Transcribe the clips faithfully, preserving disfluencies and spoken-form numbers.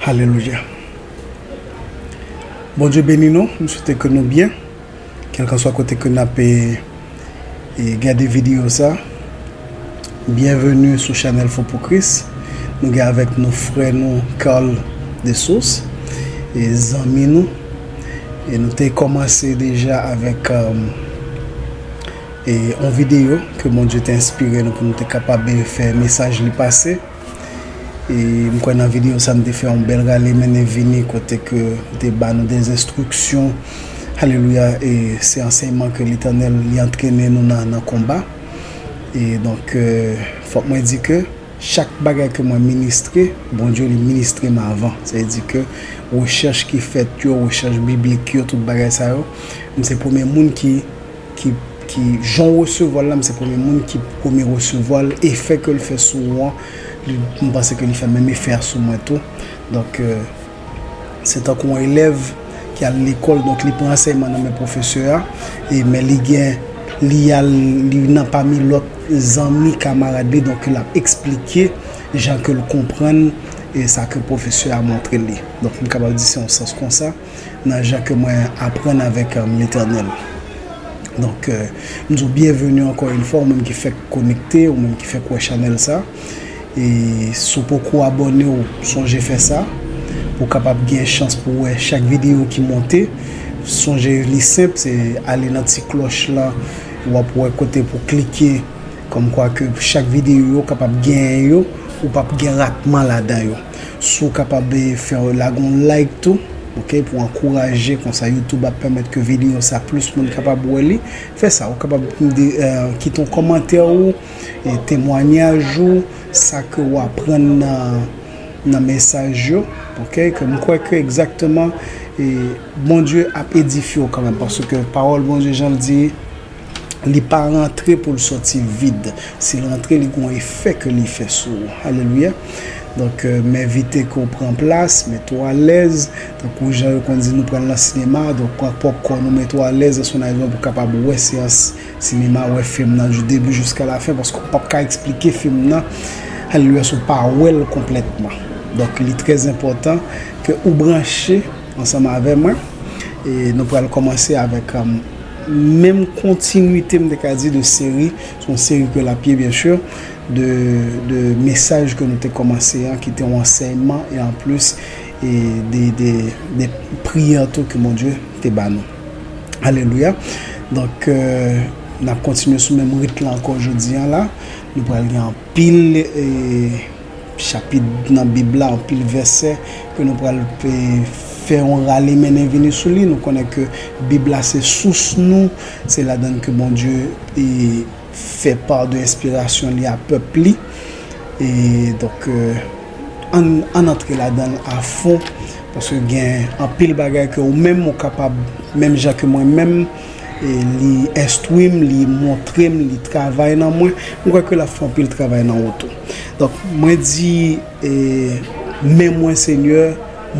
Alelouya. Bondye beni nou. M swete ke nou byen. Kèlkanswa kote ke n ap, e, e, gade videyo sa, byenveni sou chanèl Fou pou Kris. Nou gen avèk nou frè nou Carl Dessources, e zanmi nou. E nou te kòmanse deja avèk, um, e yon videyo ke Bondye te enspire nou pou nou te kapab fè mesaj li pase. E m kwè nan videyo sa, m te fè yon bèl rale mennen vini kote ke m te ba nou de enstriksyon. Alelouya. E se ansèyman ke Letènèl li antrene nou nan, nan konba. E donk, e, fòk mwen di ke chak bagay ke mwen ministre, Bondye li ministre m avan. Sa vle di ke rechèch ki fèt yo, rechèch biblik yo, tout bagay sa yo, m se premye moun ki ki, ki jan w resevwa l la, m se premye moun ki premye resevwa l, efè ke l fè sou ou an, li, m panse ke li fè menm efè a sou mwen tou. Donk, e, se tankou yon elèv ki al lekòl, donk li pran ansèyman nan men pwofesè a, e, men li gen, li al, li nan pami lòt zanmi, kamarad li, donk l ap eksplike jan ke l konprann, e, sa ke pwofesè a montre li. Donk, m kapab di se yon sans konsa nan jan ke mwen aprann avèk, e, Letènèl. Donk, e, m di w byenveni ankò yon fwa, ou menm ki fèk konekte, ou menm ki fèk wè chanèl sa. E si w poko abòne w, sonje fè sa, pou w kapab gen chans pou w wè chak videyo ki monte. Sonje li senp, se ale nan ti klòch lan, w ap wè kote pou klike, kòmkwa ke chak videyo yo kapab genyen yo, ou p ap gen ratman ladan yo. Si w kapab, e, fè lage yon like tou, oke, pou ankouraje, konsa YouTube ap pèmèt ke videyo sa plis moun kapab wè li. Fè sa, ou kapab de, e, kite yon kòmantè ou, e, temwanyaj ou, sa ke w aprann nan, nan mesaj yo, oke, ke m kwè ke egzakteman, e, Bondye ap edifye w kanmenm, paske pawòl Bondye jan l di, li pa rantre pou l sòti vid. Si l rantre, li gon efè ke li fè sou ou. Alelouya. Donk, e, m envite ke w pran plas, mete w alèz. Tankou jan yo konn di nou pral nan sinema, donk pran popcorn ou, mete w alèz, e se yon rezon pou w kapab wè seyans sinema, wè fim nan du début jusqu'à la fin, paske w p ap ka eksplike fim nan, alelouya, si w pa wè l konplètman. Donk, li trè enpòtan ke ou branche ansanm avè mwen. E nou pral kòmanse avèk, um, menm kontinwite, m te ka di, de seri. Se yon seri ke l ap ye, byensi, de, de mesaj ke nou te kòmanse an, ki te yon ansèyman, e anplis, e de, de, de priyè tou ke Bondye te ba nou. Alelouya. Donk, e, n ap kontinye sou menm rit lan ankò jodi an la. Nou pral gen anpil, e, chapit nan Bib la, anpil vèsè ke nou pral, e, fè yon rale mennen vini sou li. Nou konnen ke Bib la se sous nou, se ladan l ke Bondye, e, fè pa de enspirasyon li a pèp li. E donk, e, ann, ann antre ladan l a fon, paske gen anpil bagay ke ou menm ou kapab, menm jan ke mwen menm, e li enstwi m, li montre m, li travay nan mwen. Mwen kwè ke l ap fè anpil travay nan ou tou. Donk, mwen di, e, men mwen, Senyè,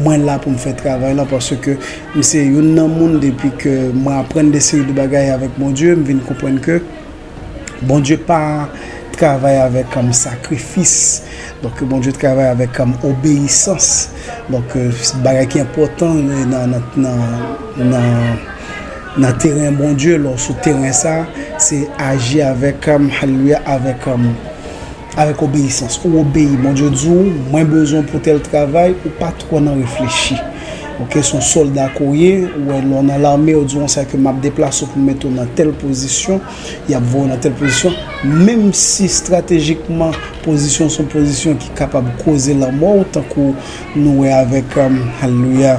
mwen la pou m fè travay lan, paske m se youn nan moun, depi ke mwen aprann de seri de bagay avèk Bondye, m vin konprann ke Bondye pa travay avèk, um, sakrifis. Donk, Bondye travay avèk, um, obeyisans. Donk, e, bagay ki enpòtan, e, nan, nan, nan, nan, nan teren Bondye, lè w sou teren sa, se aji avèk, um, alelouya, avèk, um, avèk obeyisans. Ou obeyi, Bondye di w, mwen bezwen w pou tèl travay, ou pa twò nan reflechi. Oke, se yon sòlda ke w ye, ou wè lè w nan lame, yo di w konsa ke m ap deplase w pou m mete w nan tèl pozisyon, y ap voye w nan tèl pozisyon. Menm si estratejikman, pozisyon se yon pozisyon ki kapab koze lanmò w, tankou nou wè avèk, um, alelouya,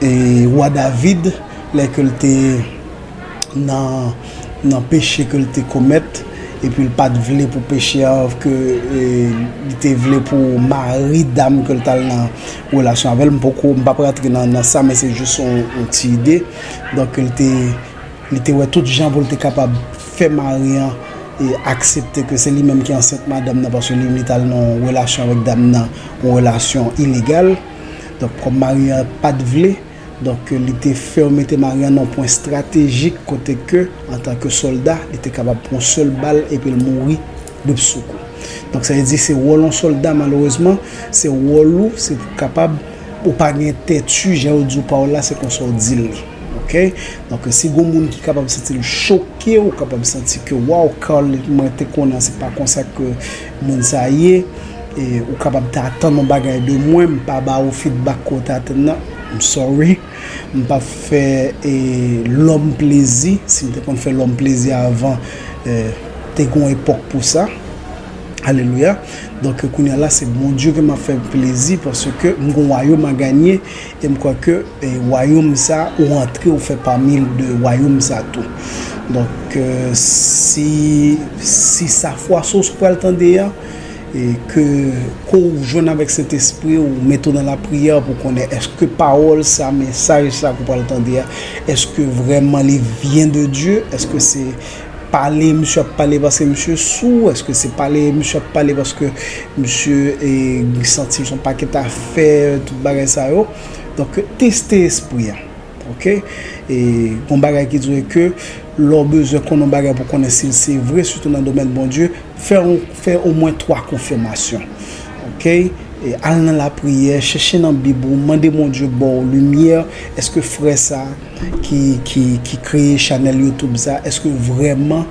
e wa David, lè ke l te nan, nan peche ke l te komèt, epi l pa t vle pou peche a, ke, e, li te vle pou mari dam ke l t al nan relasyon avè l. M poko, m p ap rantre nan, nan sa, men se jis yon, yon ti ide. Donk, li te, li te wè tout jan pou l te kapab fè mari an, e, aksepte ke se li menm ki ansent madanm nan, paske li, li t al nan yon relasyon avèk dam nan, yon relasyon ilegal. Donk, kòm mari an pa t vle, donk, li te fè yo mete mari an nan yon pwen estratejik kote ke, antanke sòlda, li te kapab pran yon sèl bal epi l mouri bripsoukou. Donk, sa vle di se wòl yon sòlda, malerezman, se wòl ou, se pou w kapab Ou pa gen tèt, jan yo di w pawòl la, se konsa w di l li. Oke? Donk, si gon moun ki kapab santi l choke, ou kapab santi ke, waw, Carl, mwen te konnen se pa konsa ke moun sa ye, e ou kapab te atann yon bagay de mwen, m pa ba ou feedback ke w te atann nan, I'm sorry. M p ap fè, e, lòm plezi. Si m te konn fè lòm plezi avan, e, te gen yon epòk pou sa. Alelouya. Donk, kounye a la, se Bondye ke m ap fè plezi, paske m gen yon wayòm a ganye, e m kwè ke, e, wayòm sa, ou antre, ou fè pami de wayòm sa tou. Donk, e, si, si sa fwa sa w pral tande a, e ke, ke w jwenn avèk Sentespri, ou mete w nan lapriyè pou konnen èske pawòl sa, mesaj sa ke w pral tande a, èske vrèman li vyen de Dye? Èske se pale misye ap pale paske misye sou? Èske se pale misye ap pale paske misye, e, santi l se yon pakèt afè, tout bagay sa yo? Donk, teste espri a. Oke? E gon bagay ki di ke lè w bezwen konnen yon bagay pou konnen si l se vre, sitou nan domèn Bondye, fè yon, fè omwen twa konfimasyon. Oke? E al nan lapriyè, chèche nan Bib ou, mande Bondye ba w limyè, èske frè sa ki, ki, ki kreye chanèl YouTube sa, èske vrèman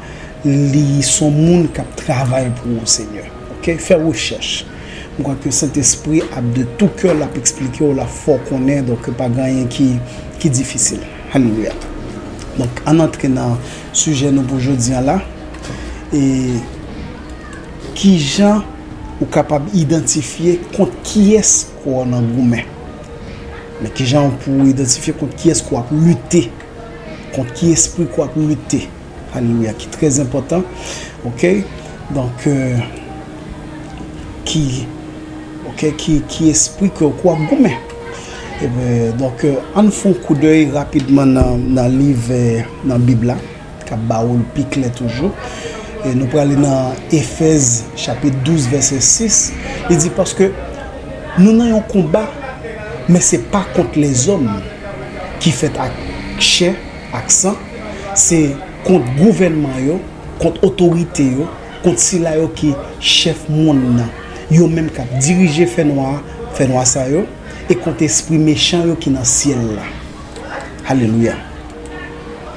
li se yon moun k ap travay pou ou, Senyè? Oke? Fè rechèch. M kwè ke Sentespri ap de tou kè, l ap eksplike w, l ap fè w konnen, donk pa gen anyen ki, ki difisil. Alelouya. Donk, ann antre nan sijè nou pou jodi a la. E kijan ou kapab idantifye kont kiyès ke w nan goumen? Men kijan pou w idantifye kont kiyès ke w ap lite? Kont ki espri ke w ap lite? Alelouya, ki trè enpòtan. Oke? Donk, e, ki, oke, ki, ki espri ke, ke w ap goumen? Eben, donk, e, ann fè yon koudèy rapidman nan, nan liv, e, nan Bib la, k ap ba w l pi klè toujou. E nou prale nan Efèz, chapit douz, vèsè sis. Li di, paske nou nan yon konba, men se pa kont lèzòm ki fèt ak chè, ak san, se kont gouvènman yo, kont otorite yo, kont sila yo ki chèf monn nan, yo menm k ap dirije fènwa, fènwa sa yo, e kont espri mechan yo ki nan syèl la. Alelouya.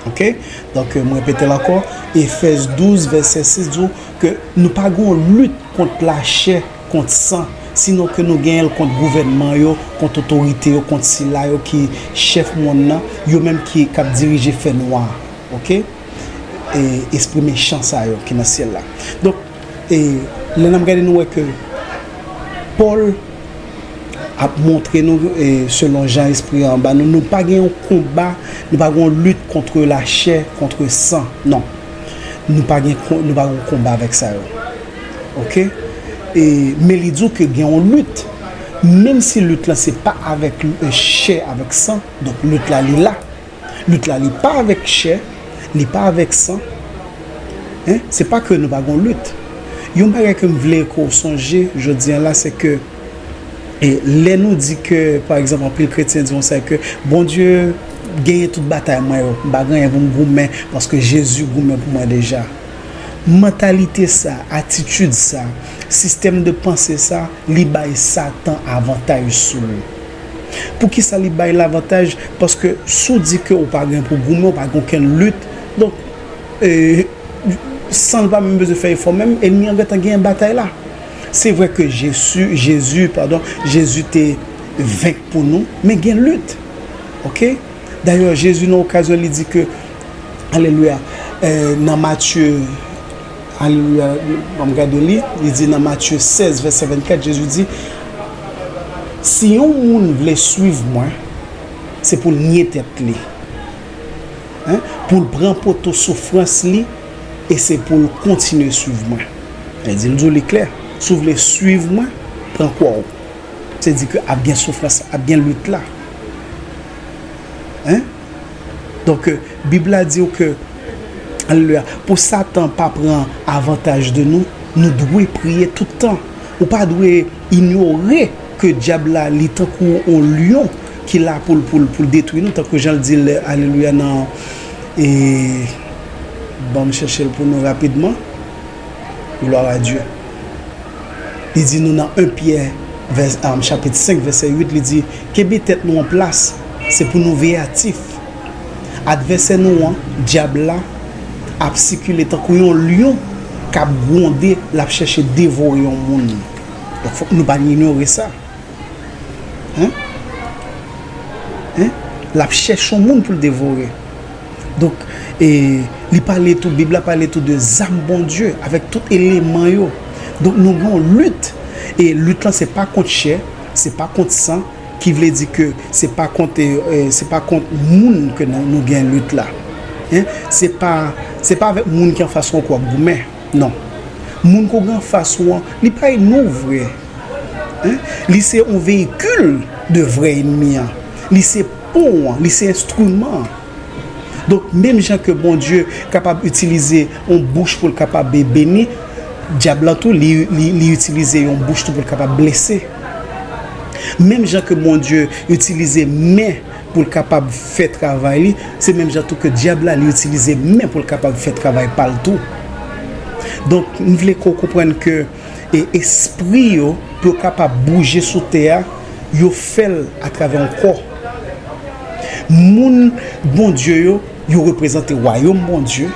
Oke? Donk, mwen repete l ankò, Efèz douz, vèsè sis di w ke nou pa gen yon lit kont lachè, kont san, sinon ke nou genyen l kont gouvènman yo, kont otorite yo, kont sila yo ki chèf monn nan, yo menm ki, k ap dirije fènwa a, oke? E espri mechan sa yo ki nan syèl la. Donk, e lè n ap gade, nou wè ke Pòl ap montre nou, e, selon jan espri an ba nou, nou pa gen yon konba, nou pa gen yon lit kont lachè, kont san, non. Nou pa gen kon-, nou pa gen yon konba avèk sa yo. Oke? E, men li di w ke gen yon lit. Menm si lit la se pa avèk, e, chè, avèk san, donk lit la li la. Lit la li pa avèk chè, li pa avèk san. Hein? Se pa ke nou pa gen lit. Yon bagay ke m vle ke w sonje jodi a la, se ke, e, lè nou di ke, pa egzanp, anpil kretyen di konsa ke Bondye genyen tout batay mwen yo, m pa gen anyen pou m goumen, paske Jezi goumen pou mwen deja. Mantalite sa, atitid sa, sistèm de panse sa, li bay Satan avantaj sou ou. Poukisa li bay l avantaj? Paske si w di ke w pa gen pou goumen, w pa gen okenn lit, donk, e, san l pa menm bezwen fè efò menm, ènmi an gentan genyen batay la. Se vre ke Jezi, Jezi, padon, Jezi te venk pou nou, men gen lit. Oke? Dayè, Jezi, nan okazyon, li di ke, alelouya, e, nan Matye, alelouya, ban m gade li, li di nan Matye sèz, vèsè vennkat, Jezi di, si yon moun vle swiv mwen, se pou l nye tèt li. Hein? Pou l pran poto soufrans li, e se pou l kontinye swiv mwen. Li di, l di w li klè, si w vle swiv mwen, pran kwa w. Se di ke ap gen soufrans, ap gen lit la. Hein? Donk, e, Bib la di w ke, alelouya, pou Satan pa pran avantaj de nou, nou dwe priye tout tan. Ou pa dwe inyore ke dyab la, li tankou yon lyon ki la pou l, pou l, pou l detwi nou, tankou jan l di l, alelouya, nan, e, ban m chèche l pou nou rapidman. Gloire à Dieu. Li di nou nan en Pyè Vè, um, chapit senk, vèsè uit, li di, kenbe tèt nou an plas, se pou nou veyatif. Advèsè nou an, dyab la, ap sikile tankou yon lyon k ap gwonde, l ap chèche devore yon moun. Donk, fòk nou pa inyore sa. Hein? Hein? L ap chèche yon moun pou l devore. Donk, e, li pale tou, Bib la pale tou de zam Bondye, avèk tout eleman yo. Donk, nou gen yon lit. E lit lan, se pa kont chè, se pa kont san, ki vle di ke se pa kont, e, e, se pa kont moun ke nou, nou gen lit la. Hein? Se pa, se pa avèk moun ki anfas ou an ke w ap goumen. Non. Moun ke w gen anfas ou an, li pa ènmi w vre. Hein? Li se yon veyikil de vrè ènmi an. Li se pon an, li se enstriman an. Donk, menm jan ke Bondye kapab itilize yon bouch pou l kapab beni, dyab la tou, li, li, li itilize yon bouch tou pou l kapab blese. Menm jan ke Bondye itilize men pou l kapab fè travay li, se menm jan tou ke dyab la, li itilize men pou l kapab fè travay pa l tou. Donk, m vle ke w konprann ke, e, espri yo, pou yo kapab bouje sou tè a, yo fè l atravè yon kò. Moun Bondye yo, yo reprezante wayòm Bondye,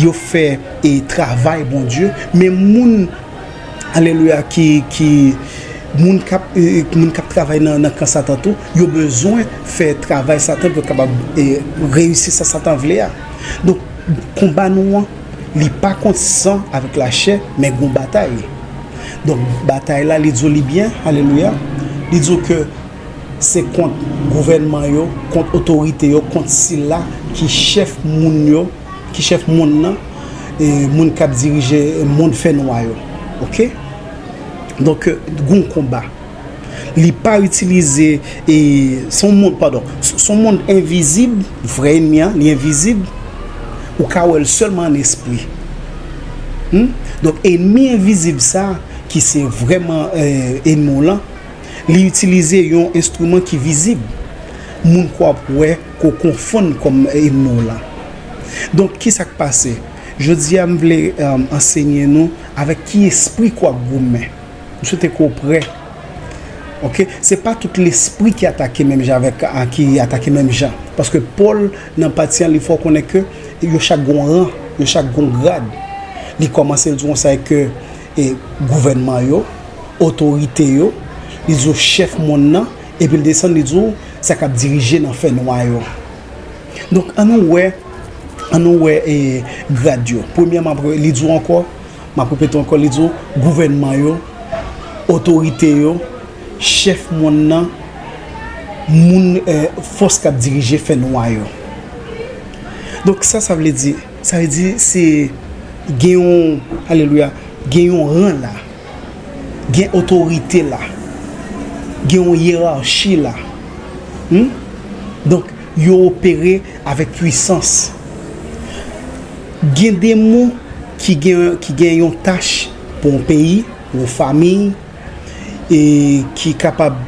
yo fè, e, travay Bondye, men moun, alelouya, ki, ki, moun k ap, e, moun k ap travay nan, nan kan Satan tou, yo bezwen fè travay Satan pou yo kapab, e, reyisi sa Satan vle a. Donk, konba nou an, li pa kont san avèk lachè, men gon batay. Donk, batay la, li di w li byen, alelouya. Li di w ke se kont gouvènman yo, kont otorite yo, kont sila ki chèf moun yo, ki chèf monn nan, e moun k ap dirije monn fènwa yo. Oke? Donk, gon konba. Li pa itilize, e, se yon monn, padon, se yon monn envizib, vrè ènmi an, li envizib, ou ka wè l sèlman an espri. Hmm? Donk, ènmi envizib sa, ki se vrèman, e, ènmi w lan, li itilize yon enstriman ki vizib. Moun k w ap wè, k w konfonn kòm ènmi w lan. Donk, ki sa k pase? Jodi a, m vle, e, ansenye nou avèk ki espri k w ap goumen. M swete ke w prè. Oke? Se pa tout lespri ki atake menm jan avèk, a, ki atake menm jan. Paske Pòl, nan pati an, li fè w konnen ke yo chak gon ran, yo chak gon grad. Li kòmanse, l di w konsa ke, e, gouvènman yo, otorite yo, li di w chèf monn nan, epi l desann, li di w sa k ap dirije nan fènwa yo. Donk, ann nou wè, ann nou wè, e, grad yo. Premyèman, li di w ankò, m ap repete ankò, li di w, gouvènman yo, otorite yo, chèf monn nan, moun, e, fòs k ap dirije fènwa yo. Donk, sa, sa vle di, sa vle di, se gen yon, alelouya, gen yon ran la. Gen otorite la. Gen yon yerachi la. Hmm? Donk, yo opere avèk pwisans. Gen de moun ki gen, ki gen yon tach pou yon peyi, pou yon fanmi, e ki kapab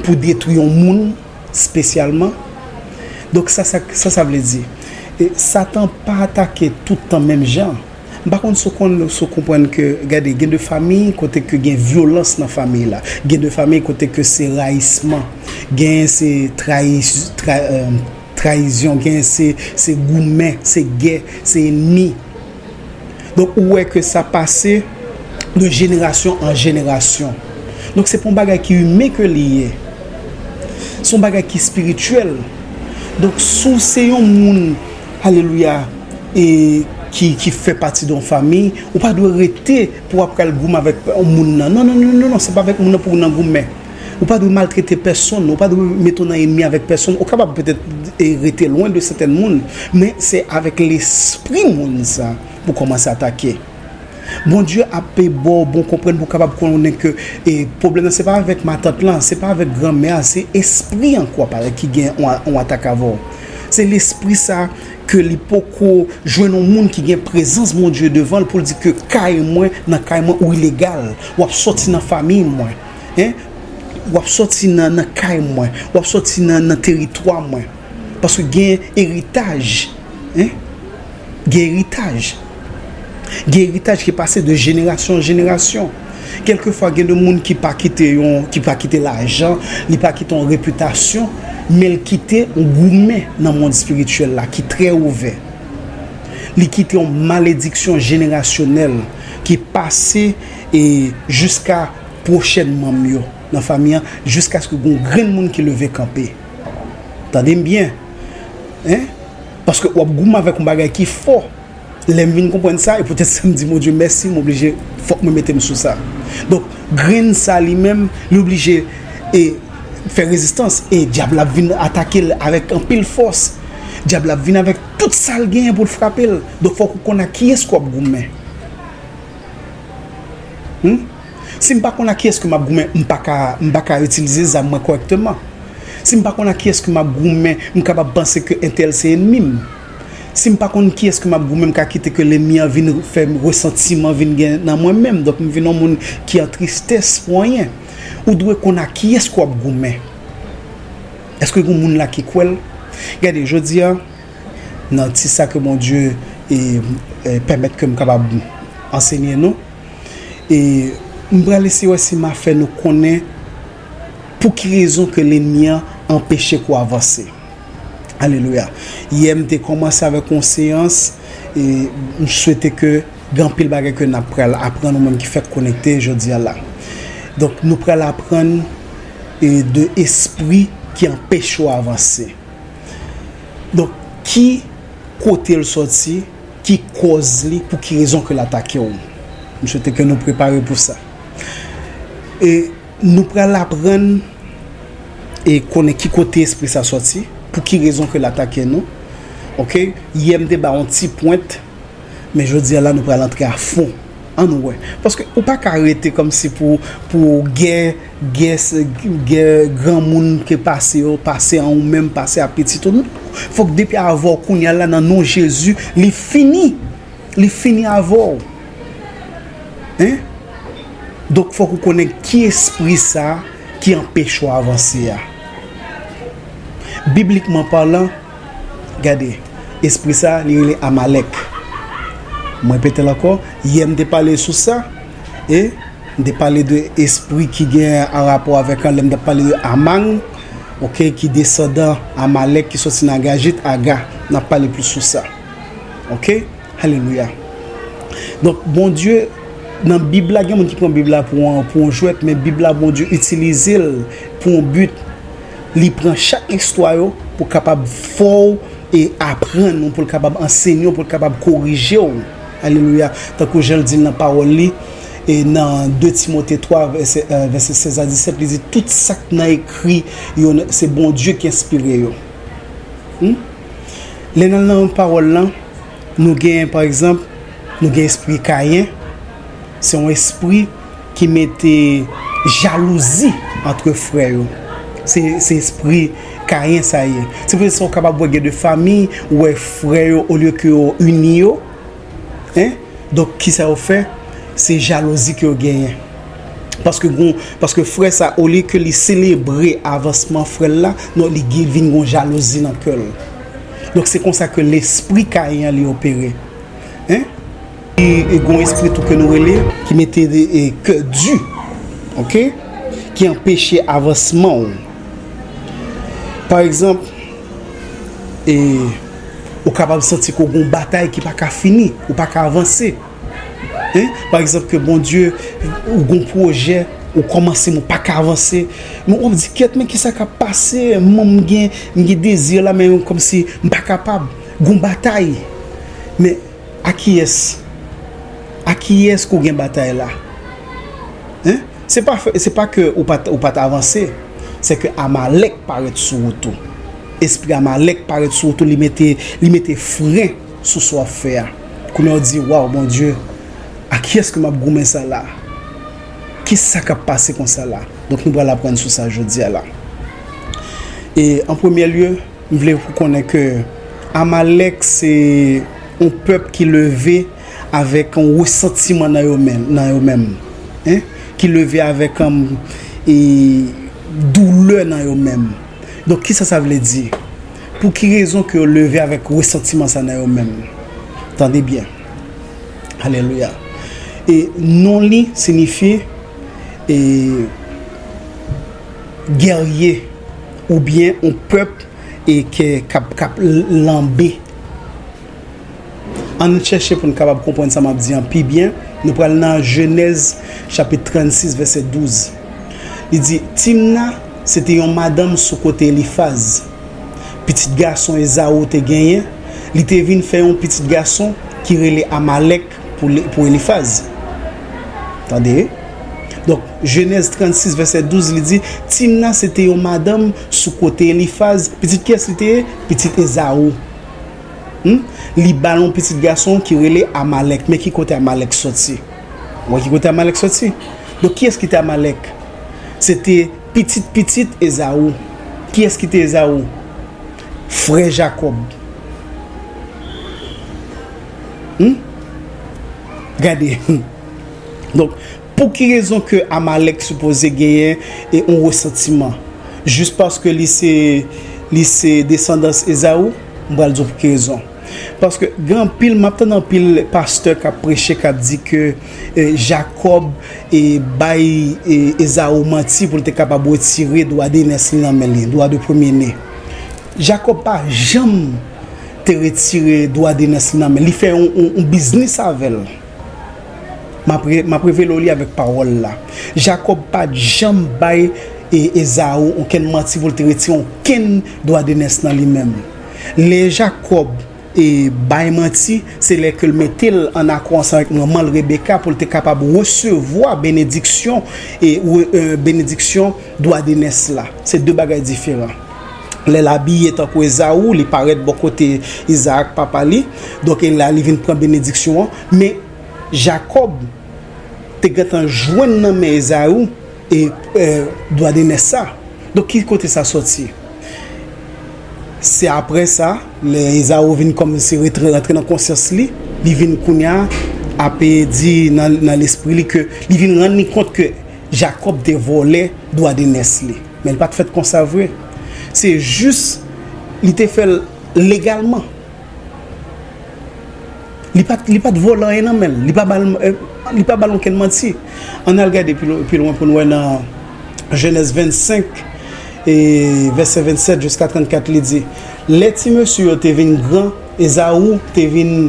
pou detwi yon moun espesyalman. Donk, sa, sa, sa, sa vle di? E Satan pa atake tout tan menm jan. M pa konn si w konn, si w konprann ke, gade, gen de fanmi kote ke gen vyolans nan fanmi la. Gen de fanmi kote ke se rayisman. Gen se trayi-, tra-, e, trayizyon, gen se, se goumen, se gè, se ènmi. Donk, ou wè ke sa pase de jenerasyon an jenerasyon. Donk, se pa yon bagay ki imen ke li ye. Se yon bagay ki espirityèl. Donk, si w se yon moun, alelouya, e ki, ki fè pati de yon fanmi, ou pa dwe rete pou w ap pral goumen avèk moun nan. Non, non, non, non, non, se pa avèk moun nan pou w nan goumen. Ou pa dwe maltrete pèsonn, ou pa dwe mete w nan ènmi avèk pèsonn. Ou kapab petèt, e, rete lwen de sètèn moun, men se avèk lespri moun sa pou kòmanse atake. Bondye ap ba w bon konprann pou w kapab konnen ke, e, pwoblèm nan se pa avèk matant lan, se pa avèk granmè a, se espri an k w ap pale ki gen yon, yon atak avè w. Se lespri sa ke li poko jwenn yon moun ki gen prezans Bondye devan l pou l di ke kay mwen, nan kay mwen ou ilegal, w ap sòti nan fanmiy mwen, en, w ap sòti nan, nan kay mwen, w ap sòti nan, nan teritwa mwen. Paske gen eritaj, en, gen eritaj. Gen eritaj ki pase de jenerasyon an jenerasyon. Kèlkefwa, gen de moun ki pa kite yon, ki pa kite lajan, li pa kite yon repitasyon, men l kite yon goumen nan mond espirityèl la ki trè ouvè. Li kite yon malediksyon jenerasyonèl ki pase e jiska pwochèn manm yo nan fanmi an, jiskaske gen yon grenn moun ki leve kanpe. Tande m byen. Hein? Paske w ap goumen avèk yon bagay ki fò. Lè m vin konprann sa, e poutèt sa m di Bondye mèsi, m oblije, fòk mwen mete m sou sa. Donk, grenn sa li menm, li oblije e fè rezistans, e dyab la ap vin atake l avèk anpil fòs. Dyab la ap vin avèk tout sa l genyen pou l frape l. Donk, fòk ou konn ak kiyès ke w ap goumen. Hmm? Si m pa konn ak kiyès ke m ap goumen, m pa ka, m pa ka itilize zam mwen kòrèkteman. Si m pa konn ak kiyès ke m ap goumen, m kapab panse ke entèl se ènmi m. Si m pa konn kiyès ke m ap goumen, m ka kite ke lènmi an vin fè resantiman vin gen nan mwen menm. Donk, m vin yon moun ki an tristès pou anyen. Ou dwe konn ak kiyès ke w ap goumen. Èske gen moun la ki kwè l? Gade, jodi a, nan ti sa ke Bondye e, e, pèmèt ke m kapab ansenye nou, e m pral eseye wè si m a fè nou konnen pou ki rezon ke lènmi an anpeche ke w avanse. Alelouya. Yè, m te kòmanse avèk yon seyans, e m swete ke gen anpil bagay ke n ap pral aprann, ou menm ki fèk konekte jodi a la. Donk, nou pral aprann, e, de espri ki anpeche w avanse. Donk, ki kote l sòti, ki kòz li, pou ki rezon ke l atake w? M swete ke nou prepare pou sa. E nou pral aprann e konnen ki kote espri sa sòti, pou ki rezon ke l atake nou. Oke? Yè, m te ba yon ti pwent, men jodi a la, nou pral antre a fon. Ann wè. Paske ou pa ka rete kòmsi pou, pou gè, gè, gè granmoun ke pase yo, pase an ou menm, pase a pitit ou. Non. Fòk depi avè w kounye a la, nan non Jezi, li fini. Li fini avè w. Hein? Donk, fòk ou konnen ki espri sa ki anpeche w avanse a. Biblikman palan, gade, espri sa, li rele Amalèk. Mwen repete l ankò, yè m te pale sou sa, e m te pale de espri ki gen an rapò avèk an lè m t ap pale de Aman, oke, ki desandan Amalèk ki sòti nan Agajit, Aga. N ap pale plis sou sa. Oke? Alelouya. Donk, Bondye, nan Bib la, gen moun ki pran Bib la pou yon, pou yon jwèt, men Bib la, Bondye itilize l pou yon but. Li pran chak istwa yo pou kapab fè w e aprann ou, pou l kapab ansenye w, pou l kapab korije w. Alelouya. Tankou jan l di l nan pawòl li, e nan de Timote twa, vèsè, e, vèsè sèz a disèt, li di, tout sa k nan ekri yo, se Bondye ki enspire yo. Hmm? Lè n al nan pawòl lan, nou gen, pa egzanp, nou gen espri Kayen. Se yon espri ki mete jalouzi antre frè yo. Se, se espri Kayen sa ye. Se pou sa w kapab wè gen de fanmi, ou wè frè yo, olye ke yo ini yo, hein? Donk, kisa yo fè? Se jalouzi ke yo genyen. Paske gon, paske frè sa, olye ke li selebre avansman frè l la, non, li gen, vin gon jalouzi nan kè l. Donk, se konsa ke lespri Kayen an li opere. Hein? E, e gon espri tou ke nou rele, ki mete, e, kè di, oke? Ki anpeche avansman w. Pa egzanp, e, ou kapab santi ke w gon batay ki pa ka fini, ou pa ka avanse. Hein? Pa egzanp, ke Bondye, ou gon pwojè, ou kòmanse, men w pa ka avanse. Men w ap di, kèt, men kisa k ap pase? Mwen, m gen, m gen dezi la, men kòmsi m pa kapab. Gon batay. Men a kiyès? A kiyès ke w gen batay la? Hein? Se pa fè, se pa ke ou pa t, ou pa t avanse. Se ke Amalèk parèt sou wout ou. Espri Amalèk parèt sou wout ou, li mete, li mete fren sou sa w ap fè a. Kounye a w di, waw, Bondye, a kiyès ke m ap goumen sa la? Kisa k ap pase konsa la? Donk, nou pral aprann sou sa jodi a la. E, an premye lye, m vle pou konnen ke Amalèk se yon pèp ki leve avèk yon resantiman nan yo menm, nan yo menm. Hein? Ki leve avèk, um, e, doulè nan yo menm. Donk, kisa sa vle di? Pou ki rezon ke yo leve avèk resantiman sa nan yo menm? Tande byen. Alelouya. E non li siyifi e, gèrye oubyen yon pèp e ke k ap, k ap lanbe. Ann chèche pou n kapab konprann sa m ap di an pi byen. Nou pral nan Jenèz chapit trannsis, vèsè douz. Li di, Timna se te yon madanm sou kote Elifaz. Pitit gason Ezaou te genyen, li te vin fè yon pitit gason ki rele Amalèk pou, pou Elifaz. Tande? Donk, Jenèz trannsis, vèsè douz, li di, Timna se te yon madanm sou kote Elifaz. Pitit kiyès li te ye? Pitit Ezaou. Hmm? Li ba l yon pitit gason ki rele Amalèk. Men ki kote Amalèk soti? Ou wè ki kote Amalèk soti? Donk, kiyès ki te Amalèk? Se te pitit pitit Ezaou. Kiyès ki te Ezaou? Frè Jakòb. Hmm? Gade. Donk, pou ki rezon ke Amalèk sipoze genyen e yon resantiman? Jis paske li se, li se desandans Ezaou? M pral di w pou ki rezon. Paske gen anpil, m ap tann anpil pastè k ap preche, k ap di ke, e, Jakòb, e, bay, e, Ezaou manti pou l te kapab retire dwa de nès li nan men li, dwa de premye ne. Jakòb pa janm te retire dwa de nès li nan men l. Li fè yon, yon, yon biznis avè l. M ap re-, m ap revele w li avèk pawòl la. Jakòb pa t janm bay, e, Ezaou okenn manti pou l te retire okenn dwa de nès nan li menm. Lè Jakòb, e, bay manti, se lè ke l mete l ann akò ansanm avèk manman l Rebeka pou l te kapab resevwa benediksyon, e, re-, e, benediksyon dwa de nès la. Se de bagay diferan. Lè l abiye tankou Ezaou, li parèt bò kote Izaak, papa li. Donk, e la, li vin pran benediksyon an. Men, Jakòb te gentan jwenn nan men Ezaou e, e, dwa de nès sa. Donk, ki kote sa soti? Se apre sa, lè Ezaou vin kòmanse retre, rantre nan konsyans li, li vin kounye a ape di nan, nan lespri li ke li vin rann li kont ke Jakòb te vòlè dwa de nès li. Men li pa t fèt konsa vre. Se jis, li te fè l legalman. Li pa t, li pa t vòlè anyen nan men l. Li pa ba l, e, li pa ba l okenn manti. Ann al gade pi lwen, pi lwen pou n wè nan Jenèz vennsenk, e, vèsè vennsèt jiska trannkat, li di, Lè ti mesye yo te vin gran, Ezaou te vin,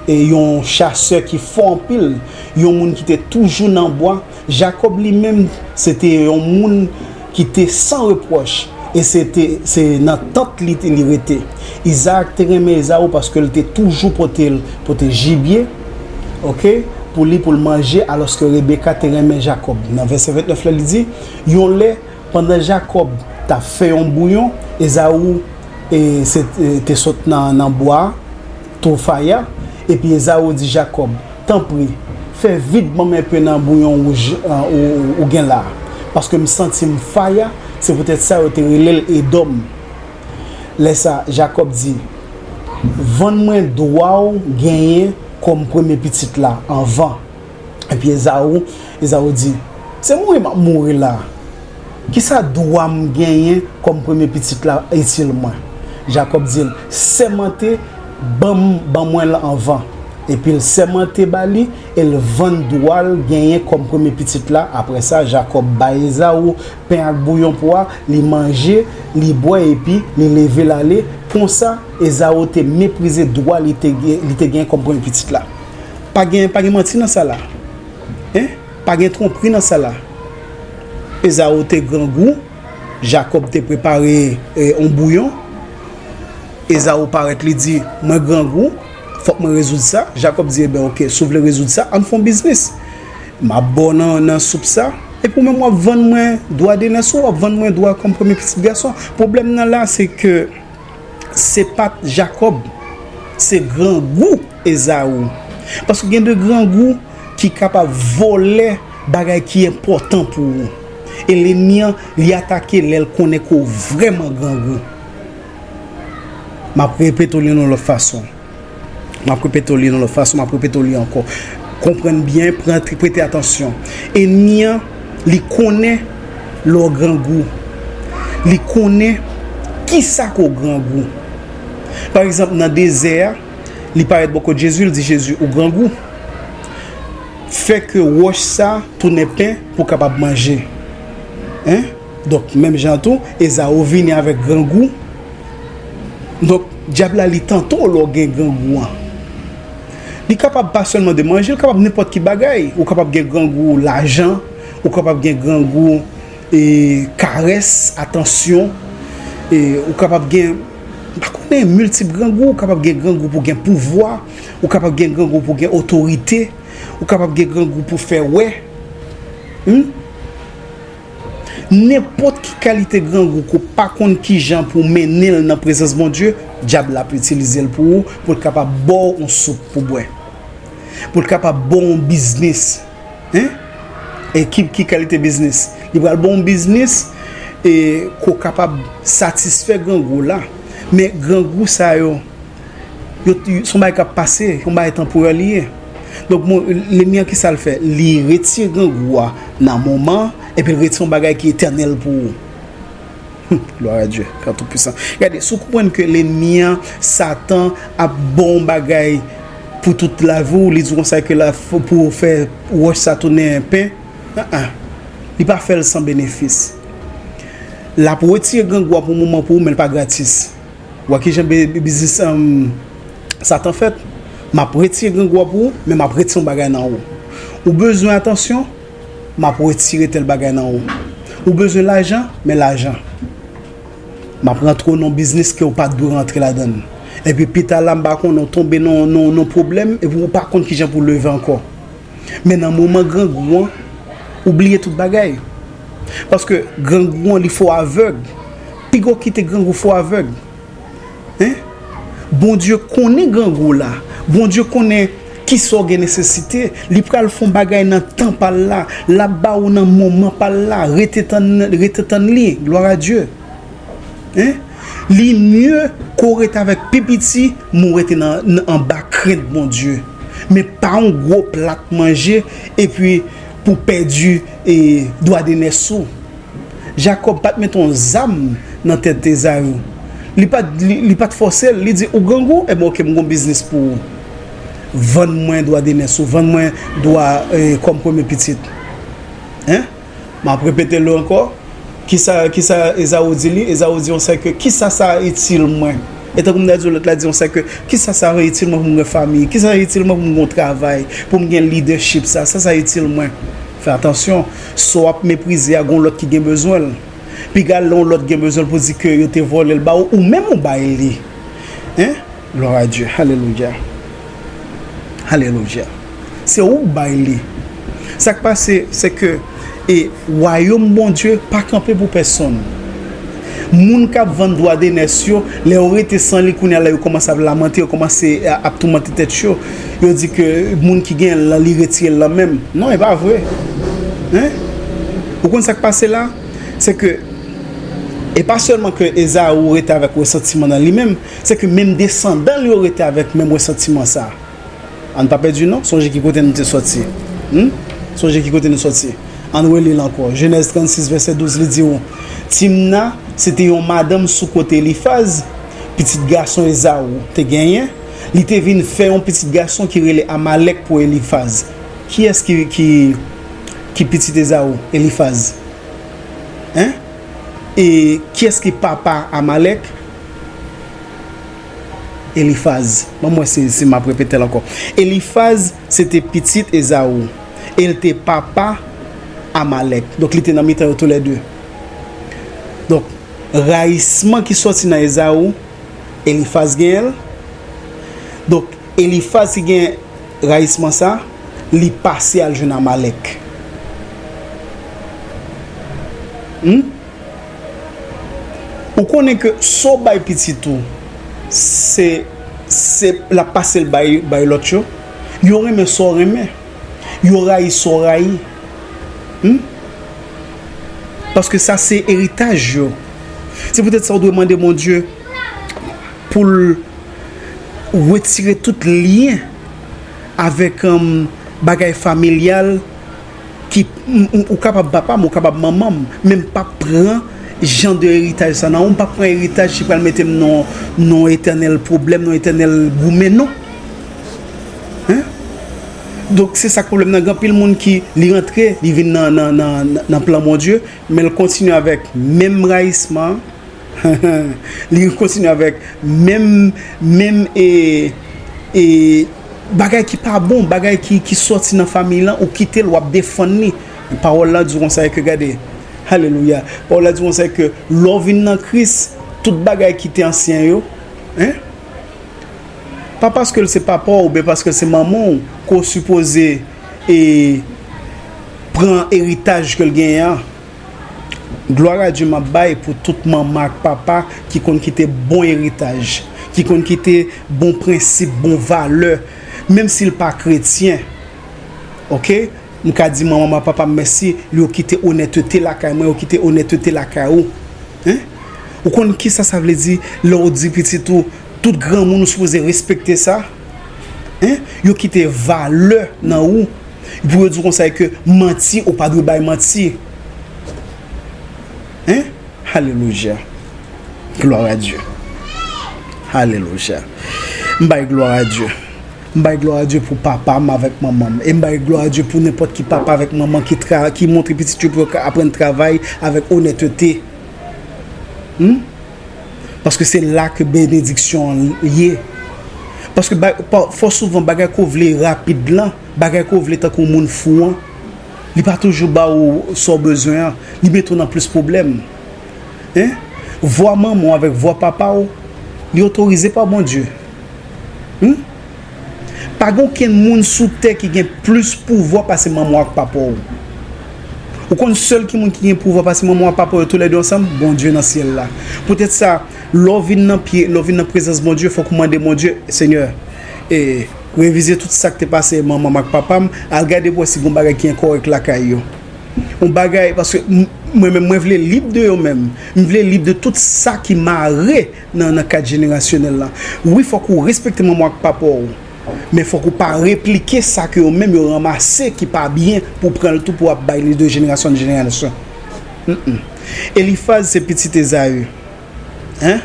e, yon chasè ki fò anpil, yon moun ki te toujou nan bwa, Jakòb li menm, se te yon moun ki te san repwòch, e se te, se nan tant li te, li rete. Izaak te renmen Ezaou paske l te toujou pote l, pote jibye, oke, pou li, pou l manje, alòske Rebeka te renmen Jakòb. Nan vèsè vennèf la, li di, Yon lè, pandan Jakòb t ap fè yon bouyon, Ezaou, e, se, e, te sot nan, nan bwa, twofaya, epi Ezaou di Jakòb, Tanpri, fè vit ban m enpe nan bouyon wouj, e, ou, ou gen la a, paske m santi m faya. Se poutèt sa yo te rele l Edòm. Lè sa a, Jakòb di, Vann mwen dwa w genyen kòm premye pitit la anvan. Epi Ezaou, Ezaou di, Se mouri m ap mouri la a. Kisa dwa m genyen kòm premye pitit la itil mwen? Jakòb di l, Sèmante ban m, ban mwen l anvan. Epi l sèmante ba li, e l vann dwa l genyen kòm premye pitit la. Apre sa, Jakòb bay Ezaou pen ak bouyon pou a, li manje, li bwè, epi li leve l ale. Konsa, Ezaou te meprize dwa li te gen, li te gen kòm premye pitit la. Pa gen, pa gen manti nan sa la. Hein? Pa gen twonpri nan sa la. Ezaou te grangou, Jakòb te prepare, e, yon bouyon. Ezaou parèt, li di, Mwen grangou, fòk mwen rezoud sa. Jakòb di, Ebyen, oke, si w vle rezoud sa, ann fè yon biznis. M ap ba w nan, nan soup sa. Epi w menm w ap vann mwen dwa de nès ou, w ap vann mwen dwa kòm premye pitit gason. Pwoblèm nan la, se ke se pa t Jakòb, se grangou Ezaou. Paske gen de grangou ki kapab vòlè bagay ki enpòtan pou ou. E lènmi an, li atake lè l konnen ke w vrèman grangou. M ap repete w li yon lòt fason. M ap repete w li yon lòt fason, m ap repete w li ankò. Konprann byen, pran, prete atansyon. Ènmi an, li konnen lè w grangou. Li konnen kisa ke w grangou. Pa egzanp, nan dezè a, li parèt bò kot Jezi, li di Jezi, ou grangou. Fè ke wòch sa tounen pen pou w kapab manje. Hein? Donk, menm jan tou, Ezaou vini avèk grangou. Donk, dyab la, li tante w lè w gen grangou an. Li kapab pa sèlman de manje, li kapab nenpòt ki bagay. Ou kapab gen grangou lajan, ou kapab gen grangou e, karès, atansyon. E, ou kapab gen, m pa konnen, miltip grangou. Ou kapab gen grangou pou gen pouvwa. Ou kapab gen grangou pou gen otorite. Ou kapab gen grangou pou fè wè. Hmm? Nenpòt ki kalite grangou ke w pa konn kijan pou w mennen l nan prezans Bondye, dyab la ap itilize l pou ou, pou l kapab ba w yon soup pou bwè. Pou l kapab ba w yon biznis. Hein? E ki, ki kalite biznis? Li pral ba w yon biznis e ke w kapab satisfè grangou la. Men grangou sa yo, yo, yo se yon bagay k ap pase, yon bagay tanporè li ye. Donk, bon, lènmi an, ki sa l fè? Li retire grangou a nan moman, epi l retire yon bagay ki etènèl pou ou. Gloire à Dieu, Père Tout-Puissant. Gade, si w konprann ke lènmi an, Satan, ap ba w yon bagay pou tout lavi w, li di w konsa ke la, pou w fè wòch sa tounen pen, an-an, li pa fè l san benefis. L ap retire grangou a pou moman pou ou, men l pa gratis. Wè kijan bi-, bi-, biznis, um, Satan fèt. M ap retire grangou a pou ou, men m ap retire yon bagay nan ou. Ou bezwen atansyon, m ap retire tèl bagay nan ou. Ou bezwen lajan, men lajan. M ap rantre w nan yon biznis ke w pa t dwe rantre ladan l. Epi pita la, m pa konnen, w tonbe nan, nan, nan pwoblèm, epi w pa konn kijan pou w leve ankò. Men nan moman grangou an, ou bliye tout bagay. Paske grangou an, li fè w avèg. Piga w kite grangou fè w avèg. Hein? Bondye konnen grangou w la. Bondye konnen kisa w gen nesesite. Li pral fè yon bagay nan tan pa l la. L ap ba ou nan moman pa l la. Rete tann, rete tann li. Gloire à Dieu. Hein? Li mye ke w ret avèk pi piti, men w rete nan, nan, anba krent Bondye. Men pa yon gwo plat manje, epi pou w pèdi, e, dwa de nès ou. Jakòb pa t mete yon zam nan tèt Ezayi. Li pa t, li, li pa t fòse l, li di, "Ou grangou? Ebyen, oke, m gon biznis pou ou. Vann mwen dwa de nès ou, vann mwen dwa, e, kòm premye pitit." Hein? M ap repete l ankò. Kisa, kisa Ezayi di li? Ezayi di konsa ke, "Kisa sa itil mwen?" E tankou m ta di w, lòt la di konsa ke, "Kisa sa itil mwen pou m gen fanmi? Kisa sa itil mwen pou m gen yon travay? Pou m gen lidèchip sa? Sa sa itil mwen?" Fè atansyon, sa w ap meprize a, gon lòt ki gen bezwen l. Piga lè yon lòt gen bezwen l pou di ke yo te vòlè l ba ou, ou menm ou bay li. Hein? Gloire à Dieu. Alelouya. Alelouya. Se ou k bay li. Sa k pase, se ke, e, wayòm Bondye pa kanpe pou pèsonn. Moun k ap vann dwa de nès yo, lè yo rete san li, kounye a la yo kòmanse ap lamante, yo kòmanse a-, ap toumante tèt yo. Yo di ke moun ki genyen l lan, li retire l lan menm. Non, e pa vre. Hein? Ou konn sa k pase la? Se ke, e pa sèlman ke Ezayi rete avèk resantiman nan li menm, se ke menm desandan l yo rete avèk menm resantiman sa a. Ann pa pèdi non, sonje ki kote nou te sòti. Hmm? Sonje ki kote nou sòti. Ann reli l ankò. Jenèz trannsis, vèsè douz, li di w, Timna, se te yon madanm sou kote Elifaz, pitit gason Ezayi, te genyen. Li te vin fè yon pitit gason ki rele Amalèk pou Elifaz. Kiyès ki, ki, ki pitit Ezayi? Elifaz. Hein? E kiyès ki papa Amalèk? Elifaz. Ban m wè si, si m ap repete l ankò. Elifaz, se te pitit Ezayi. E l te papa Amalèk. Donk, li te nan mitan yo toulède. Donk, rayisman ki sòti nan Ezayi, Elifaz genyen l. Donk, Elifaz ki gen rayisman sa, li pase al jwenn Amalèk. Hmm? Ou konnen ke sa w bay pitit ou, se, se l ap pase l bay, bay lòt yo. Yo renmen sa w renmen. Yo rayi sa w rayi. Hmm? Paske sa se eritaj yo. Se poutèt sa w dwe mande Bondye pou l retire tout lyen avèk, um, bagay familyal ki, m, m, ou kapab papa m, ou kapab manman m, men m p ap pran jan de eritaj sa nan ou, m p ap pran eritaj ki pral mete m nan, nan etènèl pwoblèm, nan etènèl goumen, non. Hein? Donk, se sa k pwoblèm nan. Gen anpil moun ki, li rantre, li vin nan, nan, nan, nan plan Bondye, men l kontinye avèk menm rayisman, li kontinye avèk menm, menm, e, e, bagay ki pa bon, bagay ki, ki sòti nan fanmi lan, ou kite l, w ap defann li. Pawòl la di w konsa ke, gade, alelouya, pawòl la di w konsa ke lè w vin nan Kris, tout bagay ki te ansyen yo, en, pa paske l se papa w oubyen paske l se manman w, ke w sipoze, e, pran eritaj ke l genyen an. Glwa a Dye m ap bay pou tout manman ak papa ki konn kite bon eritaj, ki konn kite bon prensip, bon valè, menm si l pa kretyen. Oke? M ka di manman m ak papa m mèsi, yo kite onètete lakay mwen, yo kite onètete lakay ou. En? Ou konn kisa sa vle di lè w di pitit ou, tout granmoun ou sipoze respekte sa? En? Yo kite valè nan ou. Pou yo di w konsa ke manti, ou pa dwe bay manti. En? Alelouya. Gloire à Dieu. Alelouya. M bay gloire à Dieu. M bay gloire à Dieu pou papa m avèk manman m. E m bay gloire à Dieu pou nenpòt ki papa avèk manman ki tra, ki montre pitit yo pou yo ka aprann travay avèk onètete. Hmm? Paske se la ke benediksyon an ye. Paske ba, pa, fò souvan bagay ke w vle rapid lan, bagay ke w vle tankou moun fou an, li pa toujou ba ou sa w bezwen an, li mete w nan plis pwoblèm. En? Vwa manman w avèk vwa papa w, li otorize pa Bondye. Hmm? Pa gen okenn moun sou tè ki gen plis pouvwa pase manman w ak papa w. Ou konn sèl ki moun ki gen pouvwa pase manman w ak papa w yo toulède ansanm? Bondye nan syèl la. Poutèt sa, lè w vin nan pye, lè w vin nan prezans Bondye, fòk ou mande Bondye, Senyè, e, revize tout sa k te pase manman m ak papa m, al gade pou wè si gen yon bagay ki enkòrèk lakay yo. Yon bagay, paske m, mwen menm, mwen vle lib de yo menm. M vle lib de tout sa ki mare nan, nan kad jenerasyonèl la. Wi, fòk ou respekte manman w ak papa w. Men fòk ou pa replike sa ke yo menm yo ranmase ki pa byen pou w pran l tou pou w ap bay li de jenerasyon an jenerasyon. Mm-mm. Elifaz se pitit Ezayi. En?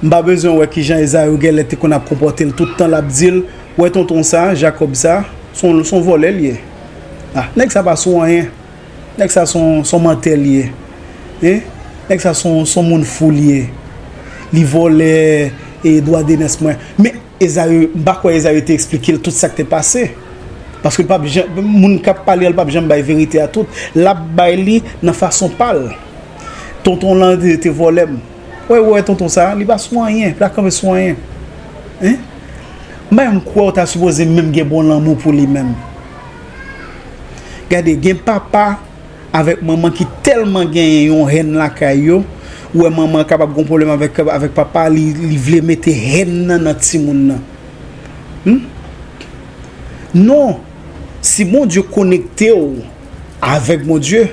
M pa bezwen wè kijan Ezayi genlè te konn ap konpòte l tout tan l ap di l, wè tonton sa, Jakòb sa, se yon, se yon vòlè l ye. Ah, nèg sa pa sou anyen. Nèg sa se yon, se yon mantè li ye. En? Nèg sa se yon, se yon moun fou li ye. Li vòlè e dwa de nès mwen. Men Ezayi, m pa kwè Ezayi te eksplike l tout sa k te pase. Paske l p ap janm, moun k ap pale a, l p ap janm bay verite a tout. L ap bay li nan fason pa l. Tonton lan te, te vòlè m. Wè, wè, tonton sa, li pa sou anyen, li pa kanpe sou anyen. En? M pa menm kwè w ta sipoze menm gen bon lanmou pou li menm. Gade, gen papa avèk manman ki tèlman genyen yon hèn lakay yo, ou wè manman kapab gen pwoblèm avèk, avèk papa, li, li vle mete hèn nan nan timoun nan. Hmm? Non, si Bondye konekte w avèk Bondye,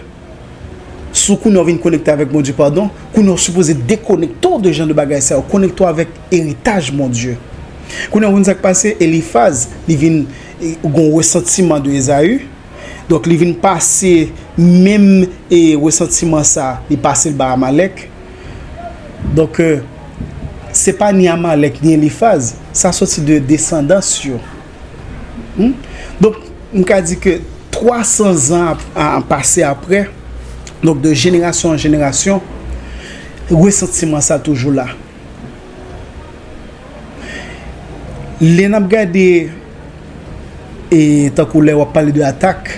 si w kounye a w vin konekte avèk Bondye, padon, kounye a w sipoze dekonekte w de jan de bagay sa yo, konekte w avèk eritaj Bondye. Kounye a w konn sa k pase, Elifaz, li vin, e, gen yon resantiman de Ezayi, donk li vin pase menm, e, resantiman sa, li pase l ba Amalèk. Donk, e, se pa ni Amalèk ni Elifaz, sa soti de desandans yo. Hmm? Donk, m ka di ke twa san zan ap, a, pase apre, donk de jenerasyon an jenerasyon, resantiman sa toujou la. Lè n ap gade, e tankou lè w ap pale de atak,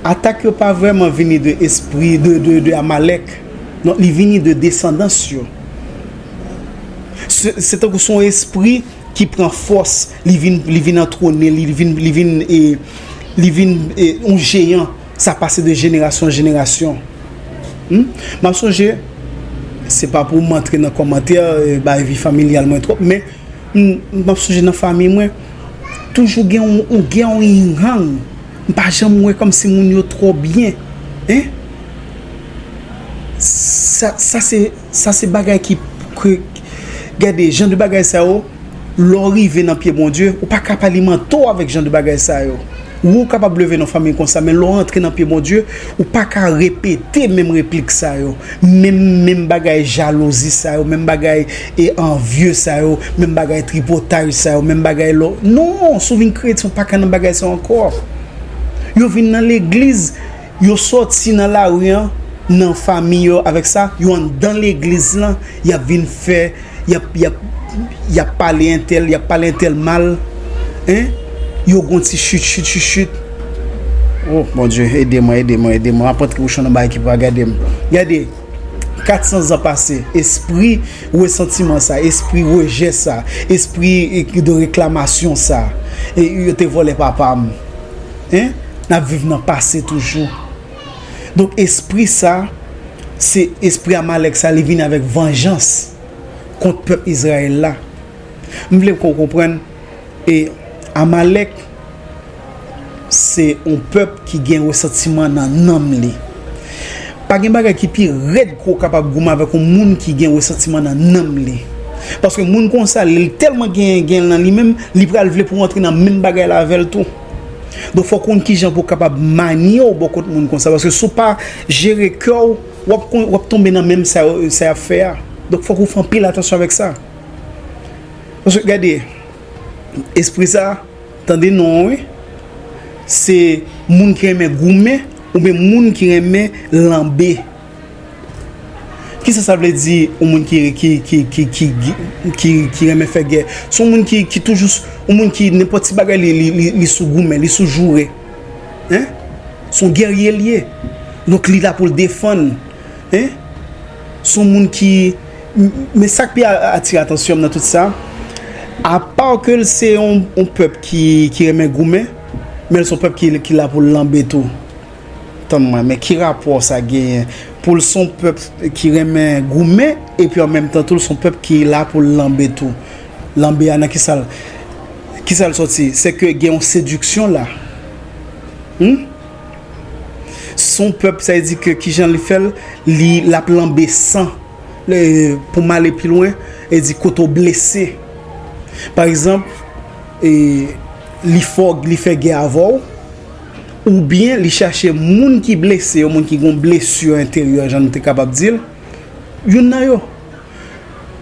atak yo pa vrèman vini de espri, de, de, de Amalèk. Non, li vini de desandans yo. Se, se tankou se yon espri ki pran fòs, li vin, li vin antwone, li vin, li vin, e, li vin, e, yon jeyan. Sa pase de jenerasyon an jenerasyon. Hmm? M ap sonje, se pa pou m antre nan kòmantè, e, bay vi familyal mwen twòp, men m, m ap sonje nan fanmi mwen, toujou gen yon, yon gè, yon yin yang. M pa janm wè kòmsi moun yo twò byen. En? Sa, sa se, sa se bagay ki, ke, gade, jan de bagay sa yo, lè w rive nan pye Bondye, ou pa ka pa alimante w avèk jan de bagay sa yo. Wi, ou kapab leve nan fanmi konsa, men lè w antre nan pye Bondye, ou pa ka repete menm replik sa yo, menm, menm bagay jalouzi sa yo, menm bagay e anvye sa yo, menm bagay tripotaj sa yo, menm bagay lò. Non, si w vin kretyen, ou pa ka nan bagay sa yo ankò. Yo vin nan legliz, yo sòti nan lari an, nan fanmi yo avèk sa, yo anndan legliz lan, y ap vin fè, y ap, y ap, y ap pale entèl, y ap pale entèl mal, en? Yo gon ti chit, chit, chit, chit. Oh, Bondye, ede mwen, ede mwen, ede mwen. M ap antre bouch mwen nan bagay ki pa gade m. Gade, kat san zan pase, espri resantiman sa, espri rejè sa, espri, e, de reklamasyon sa, e, yo te vòlè papa m. En? N ap viv nan pase toujou. Donk, espri sa, se espri Amalèk sa, li vini avèk vanjans kont pèp Izrayèl la. M vle pou w konprann, e Amalèk, se yon pèp ki gen resantiman nan nanm li. Pa gen bagay ki pi rèd ke w kapab goumen avèk yon moun ki gen resantiman nan nanm li. Paske moun konsa, lè l tèlman gen, gen l nan li menm, li pral vle pou w antre nan menm bagay la avè l tou. Donk, fòk w konn kijan pou w kapab manye w bò kot moun konsa. Paske si w pa jere kè w, w ap kon-, w ap tonbe nan menm sa yo, sa y ap fè a. Donk, fòk ou fè anpil atansyon avèk sa. Paske, gade, espri sa, tande non an, wi. Se moun ki renmen goumen oubyen moun ki renmen lanbe. Kisa sa vle di, yon moun ki, ki, ki, ki, ki, ki, ki renmen fè gè? Se yon moun ki, ki toujou, yon moun ki nenpòt ti bagay li, li, li, li sou goumen, li sou joure. En? Se yon gèrye li ye. Donk, li la pou l defann. En? Se yon moun ki, m-, men sa k pi a-, atire atansyon m nan tout sa, apa ke l se yon, yon pèp ki, ki renmen goumen, men l se yon pèp ki, ki la pou l lanbe tou. Tann mwen, men ki rapò sa genyen? Pou l se yon pèp ki renmen goumen, epi an menm tan tou, l se yon pèp ki la pou l lanbe tou. Lanbe a nan kisa l, kisa l sòti? Se ke gen yon sediksyon la. Hmm? Se yon pèp, sa vle di ke kijan li fè l, li, l ap lanbe san. Pou m ale pi lwen, e di kote w blese. Pa egzanp, e, li fè w, li fè gè avè w, oubyen li chache moun ki blese yo, moun ki gen yon blesi enteryè, jan nou te kapab di l, youn nan yo.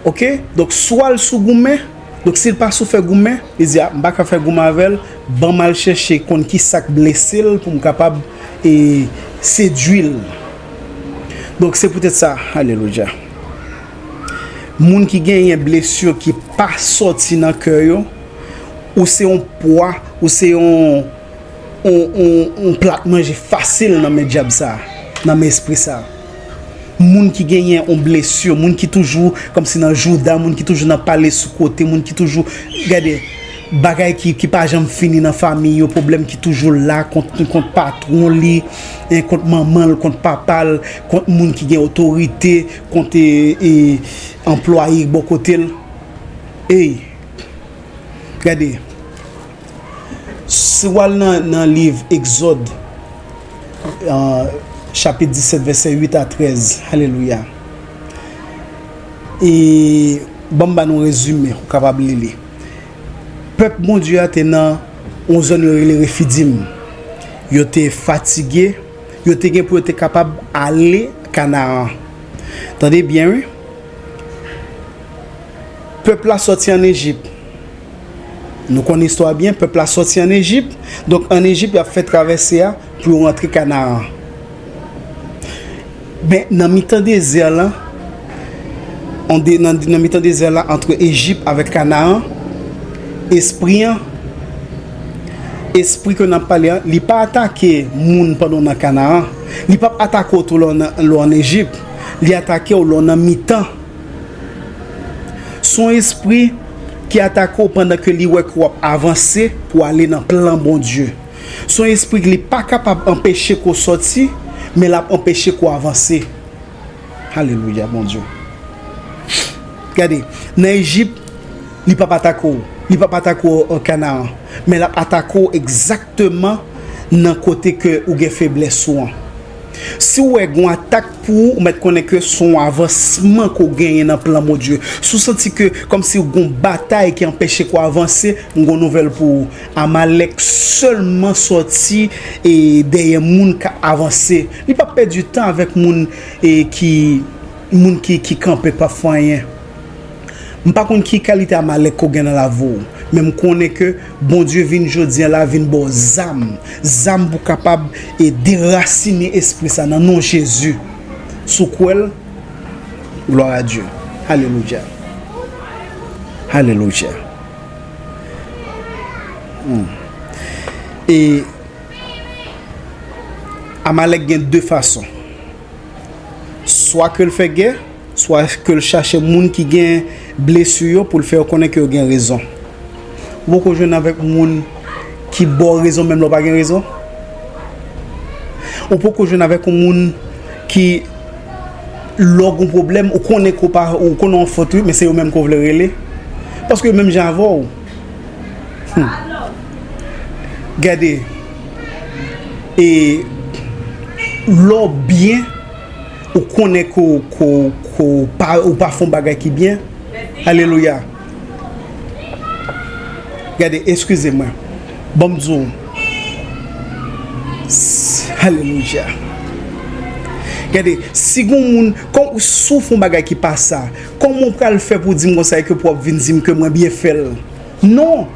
Oke? Donk, swa l sou goumen, donk, si l pa sou fè goumen, li di, "A, m pa ka fè goumen avè l, ban m al chèche konn ki sa k blese l pou m kapab, e, sedui l." Donk, se poutèt sa, alelouya. Moun ki genyen blesi ki pa sòti nan kè yo, ou se yon pwa, ou se yon, yon, yon, yon plat manje fasil nan men dyab sa, nan men espri sa. Moun ki genyen yon blesi, moun ki toujou kòmsi nan jouda, moun ki toujou nan pale sou kote, moun ki toujou, gade, bagay ki, ki pa janm fini nan fanmi yo, pwoblèm ki toujou la kont, kont patwon li, en, kont manman l, kont papa l, kont moun ki gen otorite, kont, e, e, anplwaye bò kote l. Ey, gade, si w al nan, nan liv Egzòd, ah, chapit disèt, vèsè uit a trèz, alelouya. E ban m ba nou rezime, ou kapab li li. Pèp Bondye a te nan yon zòn yo rele Refidim. Yo te fatige, yo te gen pou yo te kapab ale Kanaran. Tande byen, wi. Pèp la sòti ann Ejip. Nou konn istwa byen, pèp la sòti ann Ejip. Donk, ann Ejip, y ap fè travèse a pou yo rantre Kanaran. Men, nan mitan dezè lan, an de-, nan, nan mitan dezè la, antre Ejip avèk Kanaran, espri an, espri ke n ap pale an, li pa atake moun pandan w nan Kanaran. Li p ap atake w tou lè w nan, lè w ann Ejip. Li atake w lè w nan mitan. Se yon espri ki atake w pandan ke li wè ke w ap avanse pou ale nan plan Bondye. Se yon espri ki li pa kapab anpeche ke w sòti, men l ap anpeche ke w avanse. Alelouya, Bondye. Gade, nan Ejip, li p ap atake w. Li p ap atake w an Kanaran. Men l ap atake w egzakteman nan kote ke ou gen feblès ou an. Si w wè gen yon atak pou ou, ou mèt konnen ke se yon avansman ke w genyen nan plan Bondye. Si w santi ke kòmsi w gen yon batay ki anpeche ke w avanse, m gen yon nouvèl pou ou. Amalèk sèlman sòti e dèyè moun k ap avanse. Li p ap pèdi tan avèk moun e ki moun ki, ki kanpe p ap fè anyen. M pa konn ki kalite Amalèk ke w gen nan lavi w, men m konnen ke Bondye vin jodi a la, vin ba w zam, zam pou w kapab e derasine espri sa nan non Jezi. Si w kwè l, glwa a Dye. Alelouya. Alelouya. Hmm. E Amalèk gen de fason. Swa ke l fè gè, swa ke l chache moun ki gen blesi yo pou l fè yo konnen ke yo gen rezon. Ou poko jwenn avèk moun ki ba w rezon menm lè w pa gen rezon. Ou poko jwenn avèk yon moun ki, lè w gen yon pwoblèm, ou konnen ke w pa, ou konnen w fòt wi, men se yo menm ke w vle rele. Paske yo menm jan avè w. Hmm. Gade, e lè w byen, ou konnen ke w, ke w, ke w pa, ou pa fè yon bagay ki byen. Alelouya. Gade, eskize mwen. Ban m di w. S-, alelouya. Gade, si gon moun, kon, si w fè yon bagay ki pa sa, kòman w pral fè pou di m konsa e ke pou w ap vin di m ke mwen byen fè l? Non.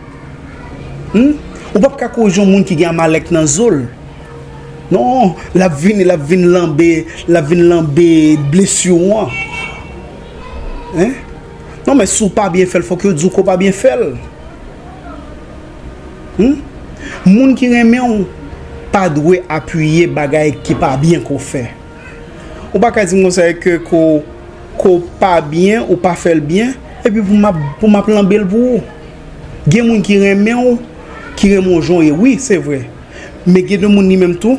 Hmm? Ou p ap ka korije yon moun ki gen Amalèk nan zo l. Non, l ap vini, l ap vin lanbe, l ap vin lanbe blesi w an. Hein? Non, men si w pa byen fè l, fòk yo di w ke w pa byen fè l. Hmm? Moun ki renmen w pa dwe apiye bagay ki pa byen ke w fè. Ou pa ka di m konsa ke, ke w, ke w pa byen, ou pa fè l byen, epi pou m ap, pou m ap lanbe l pou ou. Gen moun ki renmen w, ki renmen w jan w ye, wi, se vre. Men gen de moun li menm tou,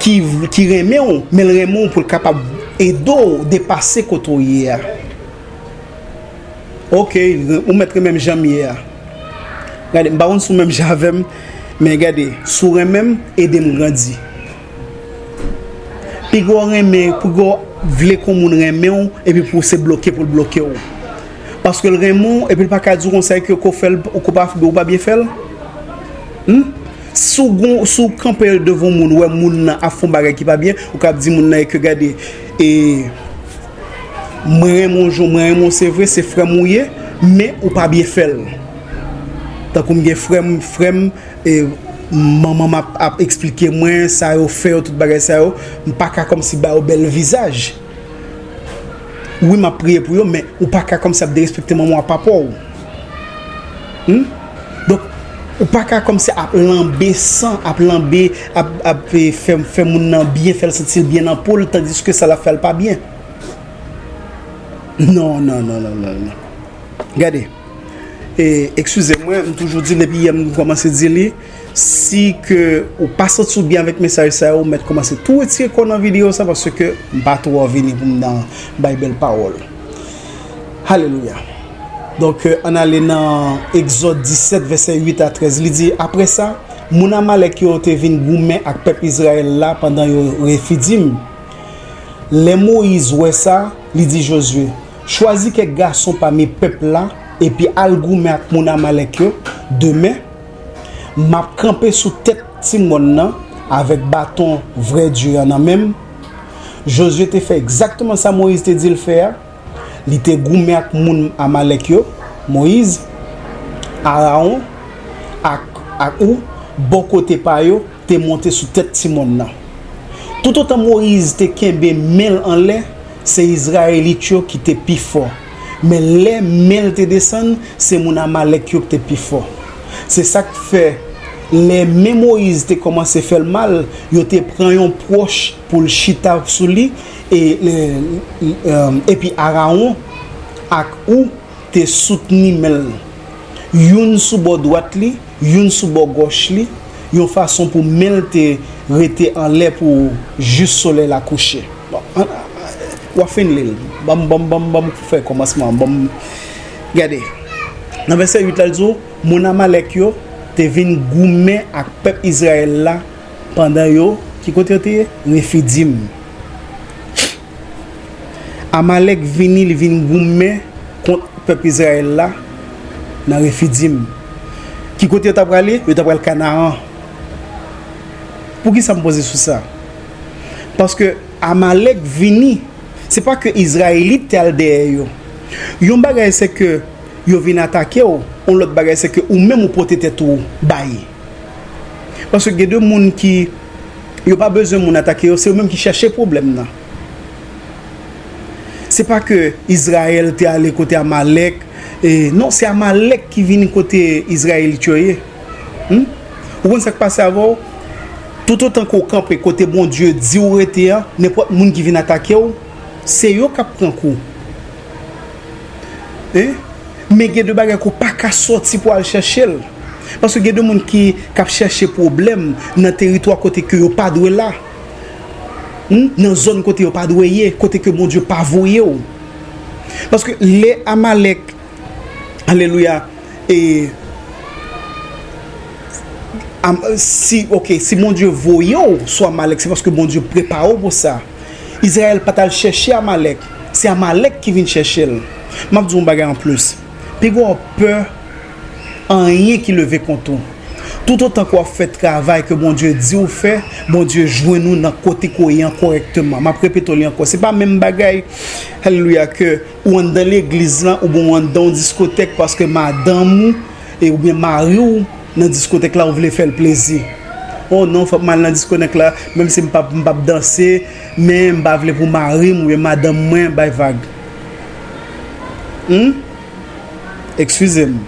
ki, ki renmen w, men l renmen w pou l kapab ede w depase kote w ye a. Ok, ou mèt renmen m jan m ye a. Gade, m pa konn si w menm jan avè m, men gade, si w renmen m, ede m grandi. Piga w renmen, piga w vle ke yon moun renmen w, epi pou se bloke pou l bloke w. Paske l renmen w, epi l pa ka di w konsa ke, ke w fè l, ou pa, ou pa byen fè l. Hmm? Si w gon, si w kanpe devan yon moun, ou wè moun nan ap fè yon bagay ki pa byen, ou ka ap di moun nan ke gade, e, mwen renmen w, mwen renmen w, se vre, se frè m ou ye, men ou pa byen fè l. Tankou m gen frè m, frè m, e, manman m ap, ap eksplike mwen sa yo fè yo, tout bagay sa yo, m pa ka kòmsi ba yo bèl vizaj. Wi, m ap priye pou yo, men ou pa ka kòmsi ap derespekte manman w ak papa w. Hmm? Donk, ou pa ka kòmsi ap lanbe san, ap lanbe, ap, ap, e, fè, fè moun nan byen, fè l santi l byen nan po l, tandiske sa l ap fè a l pa byen. Non, non, non, non, non, non. Gade. E, eskize mwen, m toujou di l depi yè m kòmanse di li, si ke ou pa santi w byen avèk mesaj sa yo, ou mèt kòmanse tou retire kò w nan videyo sa, paske m pa twò vini pou m nan bay bèl pawòl. Alelouya. Donk, e, ann ale nan Egzòd disèt, vèsè uit a trèz, li di, apre sa, moun Amalèk yo te vin goumen ak pèp Izrayèl la pandan yo Refidim. Lè Moyiz wè sa, li di Jozye, chwazi kèk gason pami pèp la, epi al goumen ak moun Amalèk yo. Demen, m ap kanpe sou tèt ti mòn nan avèk baton vrè Dye a nan men m. Jozye te fè egzakteman sa Moyiz te di l fè a. Li te goumen ak moun Amalèk yo. Moyiz, Arawon ak, ak ou, bò kote pa yo, te monte sou tèt ti mòn nan. Toutotan Moyiz te kenbe men l anlè, se Izrayelit yo ki te pi fò. Men lè men l te desann, se moun Amalèk yo ki te pi fò. Se sa k fè, lè men Moyiz te kòmanse fè l mal, yo te pran yon pwòch pou l chita sou li, e, e, e, epi Arawon ak ou te soutni men l, youn sou bò dwat li, youn sou bò gòch li, yon fason pou men l te rete anlè pou jis solèy la kouche. Bon, an, an, w ap fin li l. Ban m, ban m, ban m, ban m fè kòmansman an. Ban m, gade. Nan vèsè uit la, l di w, moun Amalèk yo te vin goumen ak pèp Izrayèl la pandan yo Ki kote yo te ye? Refidim. Amalèk vini, li vin goumen kont pèp Izrayèl la nan Refidim. Ki kote yo ta prale? Yo ta pral Kanaan. Poukisa m poze sou sa? Paske Amalèk vini, se pa ke Izrayelit te al dèyè yo. Yon bagay se ke yo vin atake w, yon lòt bagay se ke ou menm ou pote tèt ou bay. Paske gen de moun ki, yo pa bezwen moun atake yo, se yo menm ki chèche pwoblèm nan. Se pa ke Izrayèl te ale kote Amalèk, e, non, se Amalèk ki vin kote Izrayelit yo ye. Hmm? Ou konn sa k pase avè w? Toutotan ke w kanpe kote Bondye di w rete an, nenpòt moun ki vin atake w, se yo k ap pran kou. Hein? Men gen de bagay ke w pa ka sòti pou al chèche l. Paske gen de moun ki, k ap chèche pwoblèm nan teritwa kote ke yo pa dwe la. Hmm? Nan zòn kote yo pa dwe ye, kote ke Bondye pa voye w. Paske lè Amalèk, alelouya, e, Am-, si, ok, si Bondye voye w sou Amalèk, se paske Bondye prepare w pou sa. Izrayèl pa t al chèche Amalèk, se Amalèk ki vin chèche l. M ap di w yon bagay anplis. Piga w pè anyen ki leve kont ou. Toutotan ke w ap fè travay ke Bondye di w fè, Bondye jwenn ou nan kote ke w ye an kòrèkteman. M ap repete w li ankò. Se pa menm bagay, alelouya, ke ou anndan legliz lan, oubyen ou anndan yon diskotèk paske madanm ou, e, oubyen mari w nan diskotèk la, ou vle fè l plezi. Oh non, fòk m al nan diskotèk la, menm si m p ap, m p ap danse, men m pa vle pou mari m oubyen madanm mwen bay vag. Hmm? Eskize m.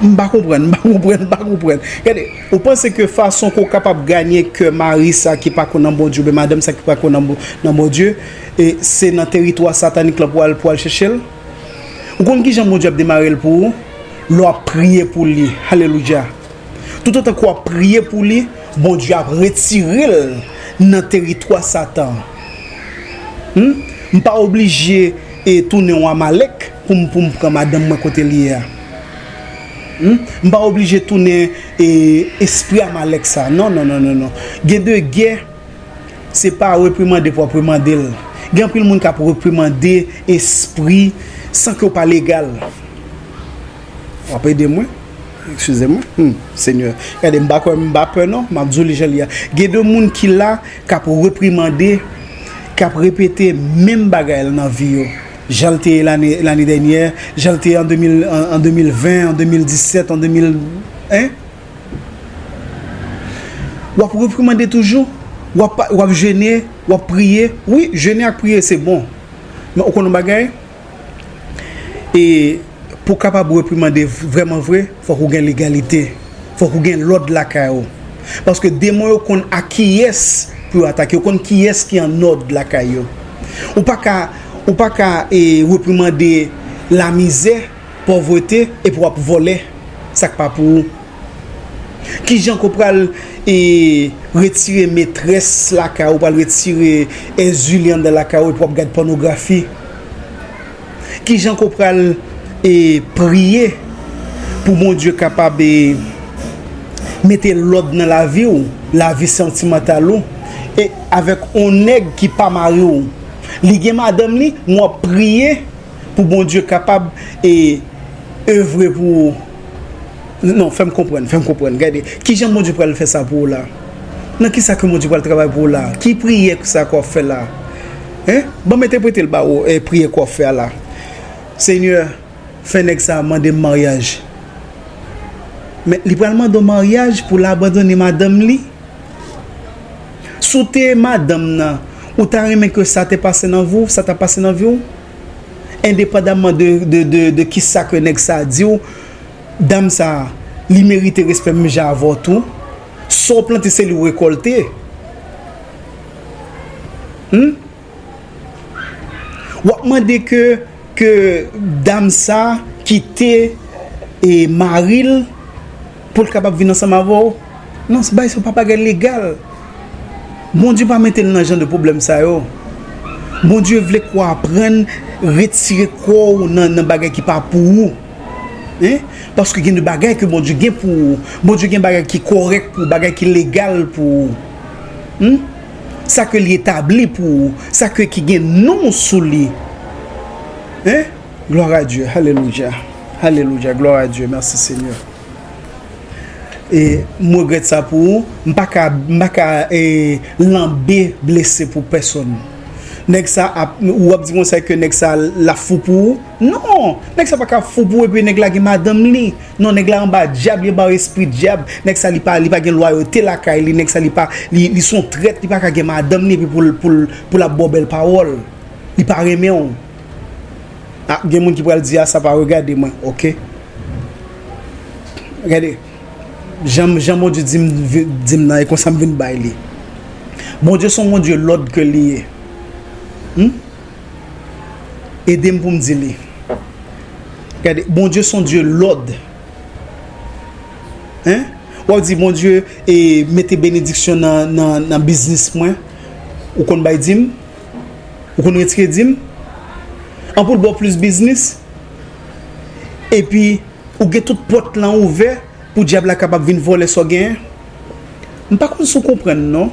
M pa konprann, m pa konprann, m pa konprann. Gade, ou panse ke fason ke w kapab ganye kè mari sa ki pa kwè nan Bondye, oubyen madanm sa ki pa kwè nan Bon-, nan Bondye, e se nan teritwa satanik la pou al, pou al chèche l? Ou konn kijan Bondye ap demare l pou ou? Lè w ap priye pou li. Alelouya. Toutotan ke w ap priye pou li, Bondye ap retire l nan teritwa Satan. Hmm? M pa oblije, e, tounen yon Amalèk pou m, pou m pran madanm mwen kote li ye a. Hmm? M pa oblije tounen, e, espri Amalèk sa. Non, non, non, non, non. Gen de gè, se pa reprimande pou w ap reprimande l. Gen anpil moun k ap reprimande espri san ke w pa legal. W ap ede mwen? Eskize mwen. Hmm, Senyè. Gade, m pa kwè, m pa pè non. M ap di w li jan li a. Gen de moun ki la, k ap reprimande, k ap repete menm bagay la nan vi yo. Jan l te ye lane, lane dènyè, jan l te ye an de mil, an, an de mil ven, an de mil disèt, an de mil, en? W ap reprimande toujou. W ap, w ap jene, w ap priye. Wi, jene ak priye, se bon. Men ou konn yon bagay? E pou w kapab reprimande v-, vrèman vre, fòk ou gen legalite. Fòk ou gen lòd lakay ou. Paske demon yo konn a kiyès pou yo atake. Yo konn kiyès ki an òd lakay yo. Ou pa ka, ou pa ka, e, reprimande lamizè, pòvrete, epi w ap vòlè sa k pa pou ou. Kijan ke w pral, e, retire metrès lakay ou, pral retire Èzili anndan lakay ou, epi w ap gad pònografi? Kijan ke w pral, e, priye pou Bondye kapab, e, mete lòd nan lavi w, lavi santimantal ou, e avèk yon nèg ki pa mari w? Li gen madanm li, men w ap priye pou Bondye kapab, e, evre pou ou. Non, fè m konprann, fè m konprann. Gade, kijan Bondye pral fè sa pou ou la? Nan kisa ke Bondye pral travay pou ou la? Ki priyè sa ke w ap fè la? Hein? Ban m entèprete l ba ou, e, priyè ke w ap fè a la. Senyè, fè nèg sa a mande m maryaj. Men li pral mande w maryaj pou l abandone madanm li? Si w te madanm nan, ou ta renmen ke sa te pase nan vi w, sa ta pase nan vi w? Endepandamman de, de, de, de kisa ke nèg sa a di w, dam sa a, li merite respè menm jan avè w tou. Sa w plante, se li w rekòlte. Hmm? W ap mande ke, ke dam sa kite, e, mari l pou l kapab vin ansanm avè w? Non, bagay sa yo pa bagay legal. Bondye pa mete n nan jan de pwoblèm sa yo. Bondye vle ke w aprann retire kò w nan, nan bagay ki pa pou ou. Hein? Paske gen de bagay ke Bondye gen pou ou. Bondye gen bagay ki kòrèk pou ou, bagay ki legal pou ou. Hmm? Sa ke li etabli pou ou, sa ke ki gen non sou li. Hein? Gloire à Dieu. Alelouya. Alelouya. Gloire à Dieu. Mèsi, Senyè. E m regrèt sa pou ou. M pa ka, m pa ka e, lanbe blese pou pèsonn. Nèg sa ap, ou ap di konsa ke nèg sa l ap fou pou ou? Non! Nèg sa pa ka fou pou ou epi nèg la gen madanm li. Non, nèg la anba dyab, li anba espri dyab. Nèg sa li pa, li pa gen lwayote lakay li, nèg sa li pa, li, li se yon trèt, li pa ka gen madanm li epi pou l, pou l, pou l ap ba w bèl pawòl. Li pa renmen w. Ah, gen moun ki pral di, ah, sa pa regade mwen. Ok. Gade, jan, jan Bondye di m, di m nan, e konsa m vin bay li. Bondye se yon Bondye lòd ke li ye. Hmm? Ede m pou m di li. Gade, Bondye se yon Dye lòd. Hein? W ap di, Bondye, e, mete benediksyon nan, nan, nan biznis mwen. Ou konn bay dim? Ou konn retire dim? An pou l ba w plis biznis? Epi, ou gen tout pòt lan ouvè pou dyab la kapab vin vòlè sa w genyen? M pa konn si w konprann, non.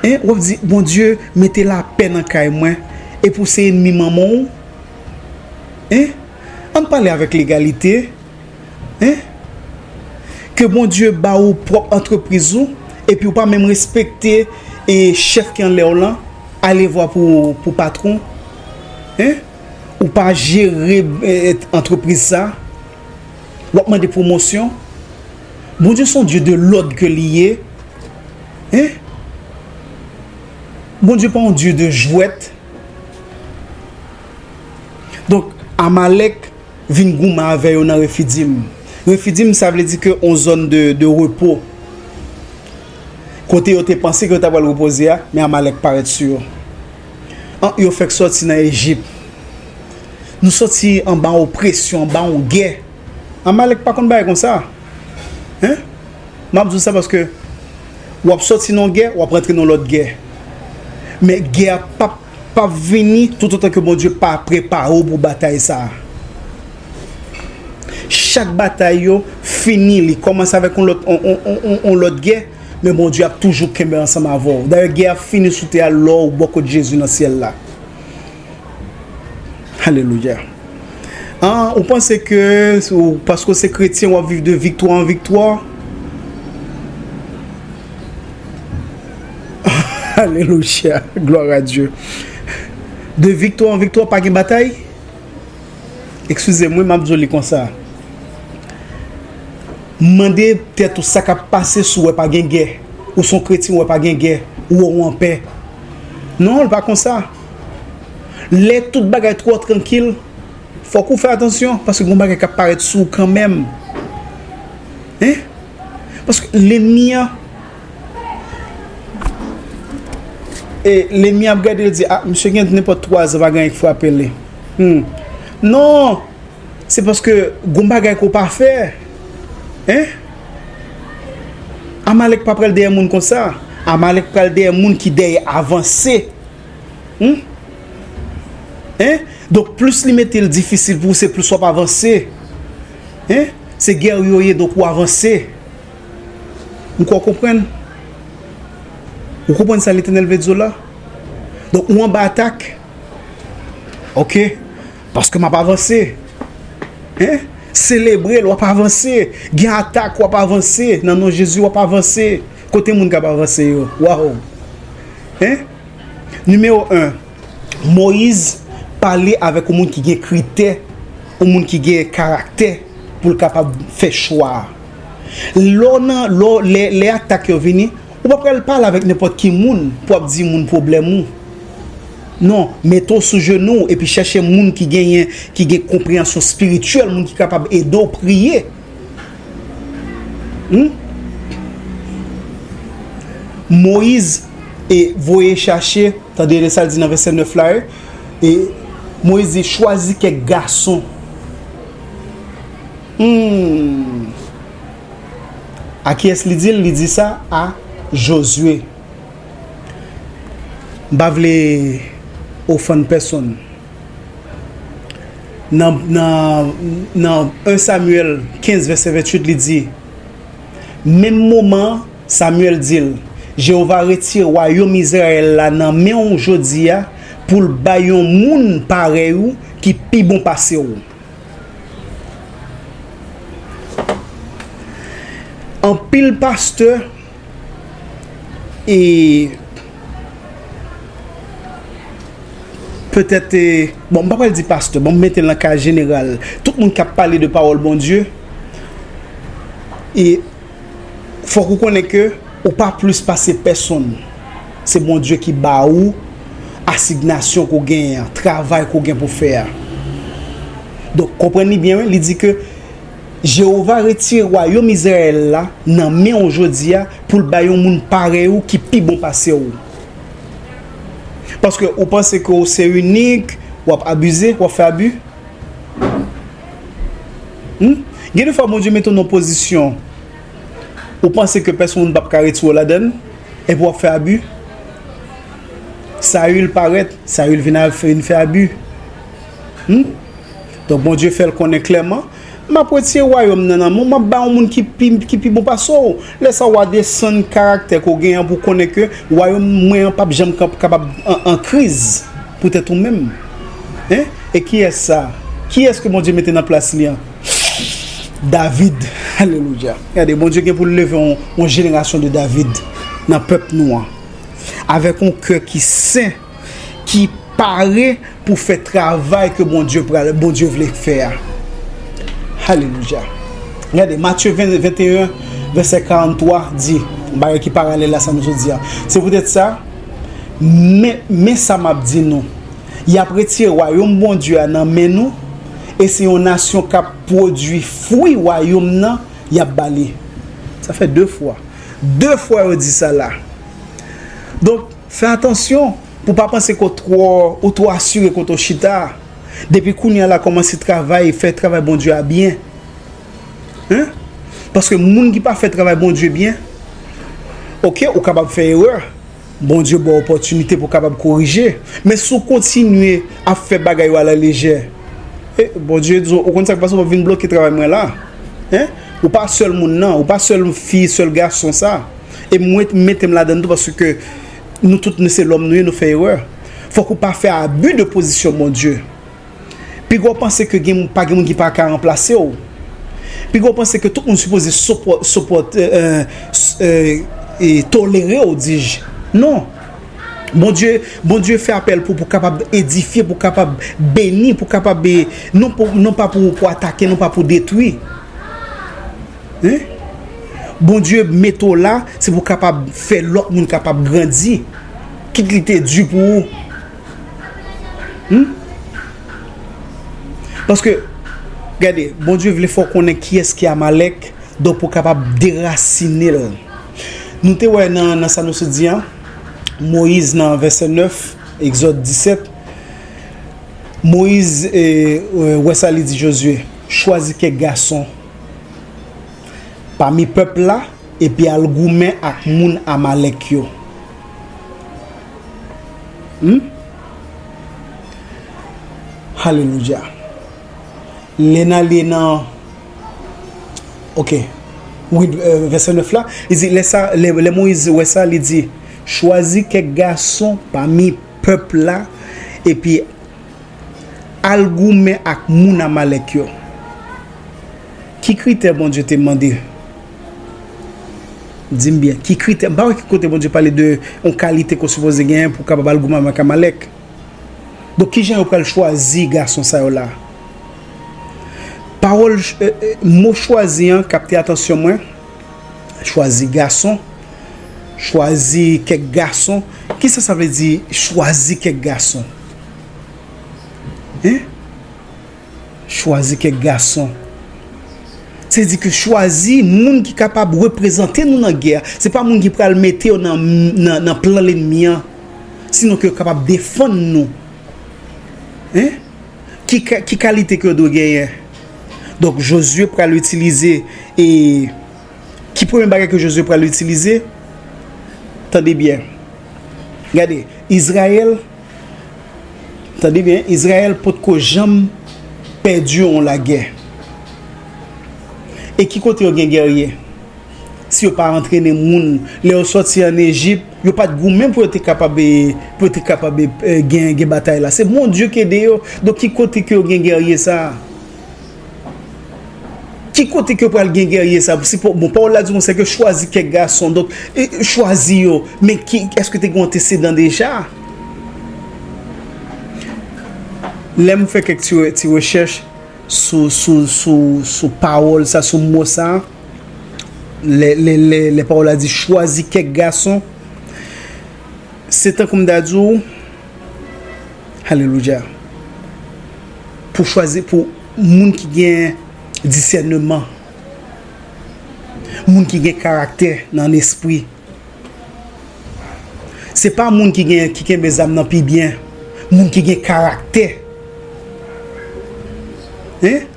Hein? W ap di, Bondye, mete lapè nan kay mwen. Epi w se ènmi manman w? Hein? Ann pale avèk legalite. Hein? Ke Bondye ba ou pwòp antrepriz ou, epi ou pa menm respekte e chèf ki anlè w lan, alevwa pou, pou patwon. Hein? Ou pa jere e, antrepriz sa. W ap mande pwomosyon. Bondye se yon Dye de lòd ke li ye. Hein? Bondye pa yon Dye de jwèt. Donk, Amalèk vin goumen avè yo nan Refidim. Refidim, sa vle di ke yon zòn de, de repo. Kote yo te panse ke yo ta pral repoze a, men Amalèk parèt sou yo. An, yo fèk sòti nan Ejip. Nou sòti anba opresyon, anba yon gè. Amalèk pa konn bagay konsa. Hein? M ap di w sa paske w ap sòti nan yon gè, w ap rantre nan yon lòt gè. Men gè a p ap, p ap vini toutotan ke Bondye pa prepare w pou batay sa a. Chak batay yo fini, li kòmanse avèk yon lòt, yon, yon, yon, yon, yon lòt gè, men Bondye ap toujou kenbe ansanm avè w. Dayè, gè a ap fini sou tè a lè w bò kot Jezi nan syèl la. Alelouya. Ah, ou panse ke ou, paske w se kretyen, w ap viv de viktwa an viktwa? Alelouya. Gloire à Dieu. De viktwa an viktwa, pa gen batay? Eskize m, wi, m ap di w li konsa. Mande tèt ou sa k ap pase si w wè pa gen gè. Ou se yon kretyen, ou wè pa gen gè. Ou wè w anpè. Non, l pa konsa. Lè tout bagay twò trankil, fòk ou fè atansyon, paske gen yon bagay k ap parèt sou ou kanmenm. Hein? Paske lènmi an, e lènmi an ap gade, l di, ah, misye gen nenpòt twa zan, pa gen anyen k frape li. Hmm. Non! Se paske gon bagay ke w pa fè. Hein? Amalèk pa pral dèyè moun konsa. Amalèk pral dèyè moun ki dèyè avanse. Hmm? Hein? Donk, plis li mete l difisil pou ou, se plis w ap avanse. Hein? Se gè yo ye, donk ou avanse. M kwè w konprann. Ou konprann sa Letènèl vle di w la? Donk, ou anba atak. Ok. Paske m ap avanse. Hein? Selebre l, w ap avanse. Gen atak, w ap avanse. Nan non Jezi, w ap avanse. Kote moun k ap avanse yo? Waw. Hein? Nimewo en, Moyiz pale avèk yon moun ki gen kritè, yon moun ki gen karaktè pou l kapab fè chwa a. Lè w nan, lè w, lè, lè atak yo vini, ou pa pral pale avèk nenpòt ki moun pou w ap di moun pwoblèm ou. Non, mete w sou jenou w epi chèche moun ki genyen, ki gen konpreyansyon espirityèl, moun ki kapab ede w priye. Hmm? Moyiz e voye chache, tande sa l di nan vèsè nèf la, e, e Moyiz di, chwazi kèk gason. Hmm. A kiyès li di l? Li di sa a Jozye. M pa vle ofann pèsonn. Nan, nan, nan en Samyèl kenz, vèsè venntuit, li di, menm moman an, Samyèl di l, Jewova retire wayòm Izrayèl la nan men w jodi a pou l bay yon moun parèy ou ki pi bon pase w. Anpil pastè e petèt, e, bon, m pa pral di pastè, bon, m mete l nan ka jeneral. Tout moun k ap pale de pawòl Bondye, e fòk ou konnen ke ou pa plis pase pèsonn. Se Bondye ki ba ou asignasyon ke w genyen an, travay ke w gen pou fè a. Donk, konprann li byen, wi, li di ke Jewova retire wayòm Izrayèl la nan men w jodi a pou l bay yon moun parèy ou ki pi bon pase w. Paske ou panse ke w se inik, w ap abize, w ap fè abi. Hmm? Gen de fwa Bondye mete w nan pozisyon ou panse ke pèsonn moun p ap ka retire w ladan l, epi w ap fè abi. Sayil parèt, Sayil vin a, vin fè abi. Hmm? Donk, Bondye fè l konnen klèman, m ap retire wayòm nan nan men w, m ap ba yon moun ki pi, ki pi bon pase w. Lè sa a, w a desann karaktè ke w genyen an pou w konnen ke wayòm mwen an p ap janm kap-, kapab an, an kriz poutèt ou menm. Hein? E kiyès sa? Kiyès ke Bondye mete nan plas li an? David. Alelouya. Gade, Bondye gen pou l leve yon, yon jenerasyon de David nan pèp nou an, avèk yon kè ki sen, ki pare pou fè travay ke Bondye pral, Bondye vle fè a. Alelouya. Gade, Matye ven, venteyen, vèsè karanntwa di, yon bagay ki paralèl a sa nou sot di a. Se poutèt sa, men, men sa m ap di nou, y ap retire wayòm Bondye a nan men nou, e se yon nasyon k ap pwodui fwi wayòm nan, y ap ba li. Sa fè de fwa. De fwa yo di sa la. Donk, fè atansyon pou w pa panse ke w twò, ou twò asire kote w chita. Depi kounye a la, kòmanse travay, fè travay Bondye a byen. Hein? Paske moun ki pa fè travay Bondye byen, oke, ou kapab fè erè. Bondye ba w opòtinite pou w kapab korije. Men si w kontinye ap fè bagay yo alalejè, e, Bondye di w, ou konn sa k pase, w ap vin bloke travay mwen la. Hein? Ou pa sèl moun nan, ou pa sèl fi, sèl gason sa. E mwen mete m ladan l tou paske nou tout nou se lòm nou ye, nou fè erè. Fòk ou pa fè abi de pozisyon Bondye. Piga w panse ke gen, pa gen moun ki pa ka ranplase w. Piga w panse ke tout moun sipoze sopò-, sopòte, e, e, e, tolere w, dis-je. Non. Bondye, Bondye fè apèl pou, pou kapab edifye, pou kapab beni, pou kapab, e, non pou, non pa pou, pou atake, non pa pou detwi. Hein? Bondye mete w la, se pou kapab fè lòt moun kapab grandi. Kit li te di pou ou. Hmm? Paske, gade, Bondye vle fè w konnen kiyès ki Amalèk, donk pou w kapab derasine l. Nou te wè nan, nan sa nou sot di an, Moyiz nan vèsè nèf, Egzòd disèt, Moyiz, e, e, wè sa li di Jozye, chwazi kèk gason pami pèp la, epi al goumen ak moun Amalèk yo. Hmm? Alelouya. Lè n ale nan, oke. Wi, e, vèsè nèf la, li di, lè sa, lè, lè Moyiz wè sa, li di, chwazi kèk gason pami pèp la, epi al goumen ak moun Amalèk yo. Ki kritè Bondye te mande? Di m byen, ki kritè? M pa wè ki kote Bondye pale de yon kalite ke w sipoze genyen pou w kapab al goumen ak Amalèk. Donk, kijan yo pral chwazi gason sa yo la? Pawòl, e, e, mo chwazi an kapte atansyon mwen. Chwazi gason. Chwazi kèk gason. Kisa sa vle di, chwazi kèk gason? Hein? Chwazi kèk gason. Se di ke chwazi moun ki kapab reprezante nou nan gè a. Se pa moun ki pral mete yo nan, nan, nan plan lènmi an, sinon ke yo kapab defann nou. Hein? Ki ka-, ki kalite ke yo dwe genyen? Donk, Jozye pral itilize, e ki premye bagay ke Jozye pral itilize? Tande byen. Gade, Izrayèl, tande byen, Izrayèl potko janm pèdi yon lagè. E ki kote yo gen gèrye? Si yo pa antrene moun, lè yo sòti ann Ejip, yo pa t goumen pou yo te kapab, pou yo te kapab, eh, gen, gen batay la. Se Bondye ki ede yo. Donk, ki kote ke yo gen gèrye sa a? Ki kote ke yo pral gen gèrye sa a? Si, bon, pawòl la di konsa ke chwazi kèk gason. Donk, eh, chwazi yo. Men ki, èske te gen antesedan deja? Lè m fè kèk ti, ti rechèch, sou, sou, sou, sou pawòl sa, sou mo sa. Lè, lè, lè, lè pawòl la di chwazi kèk gason, se tankou m ta di w, alelouya, pou chwazi, pou moun ki gen disèneman, moun ki gen karaktè nan lespri. Se pa moun ki gen, ki kenbe zam nan pi byen, moun ki gen karaktè. Hein?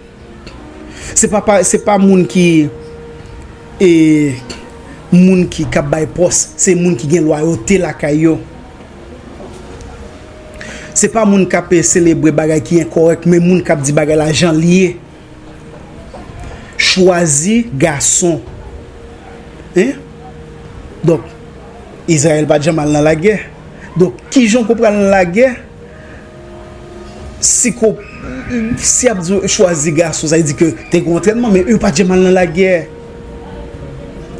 Se pa, pa, se pa moun ki, e, moun ki, k ap bay pòs, se moun ki gen lwayote lakay yo. Se pa moun k ap, e, selebre bagay ki enkòrèk, men moun k ap di bagay la jan l ye. Chwazi gason. Hein? Donk, Izrayèl pa t janm al nan lagè. Donk, kijan w pral nan lagè? Si ko, si y ap di w chwazi gason, sa vle di ke te gen antrènman, men yo pa t janm al nan lagè.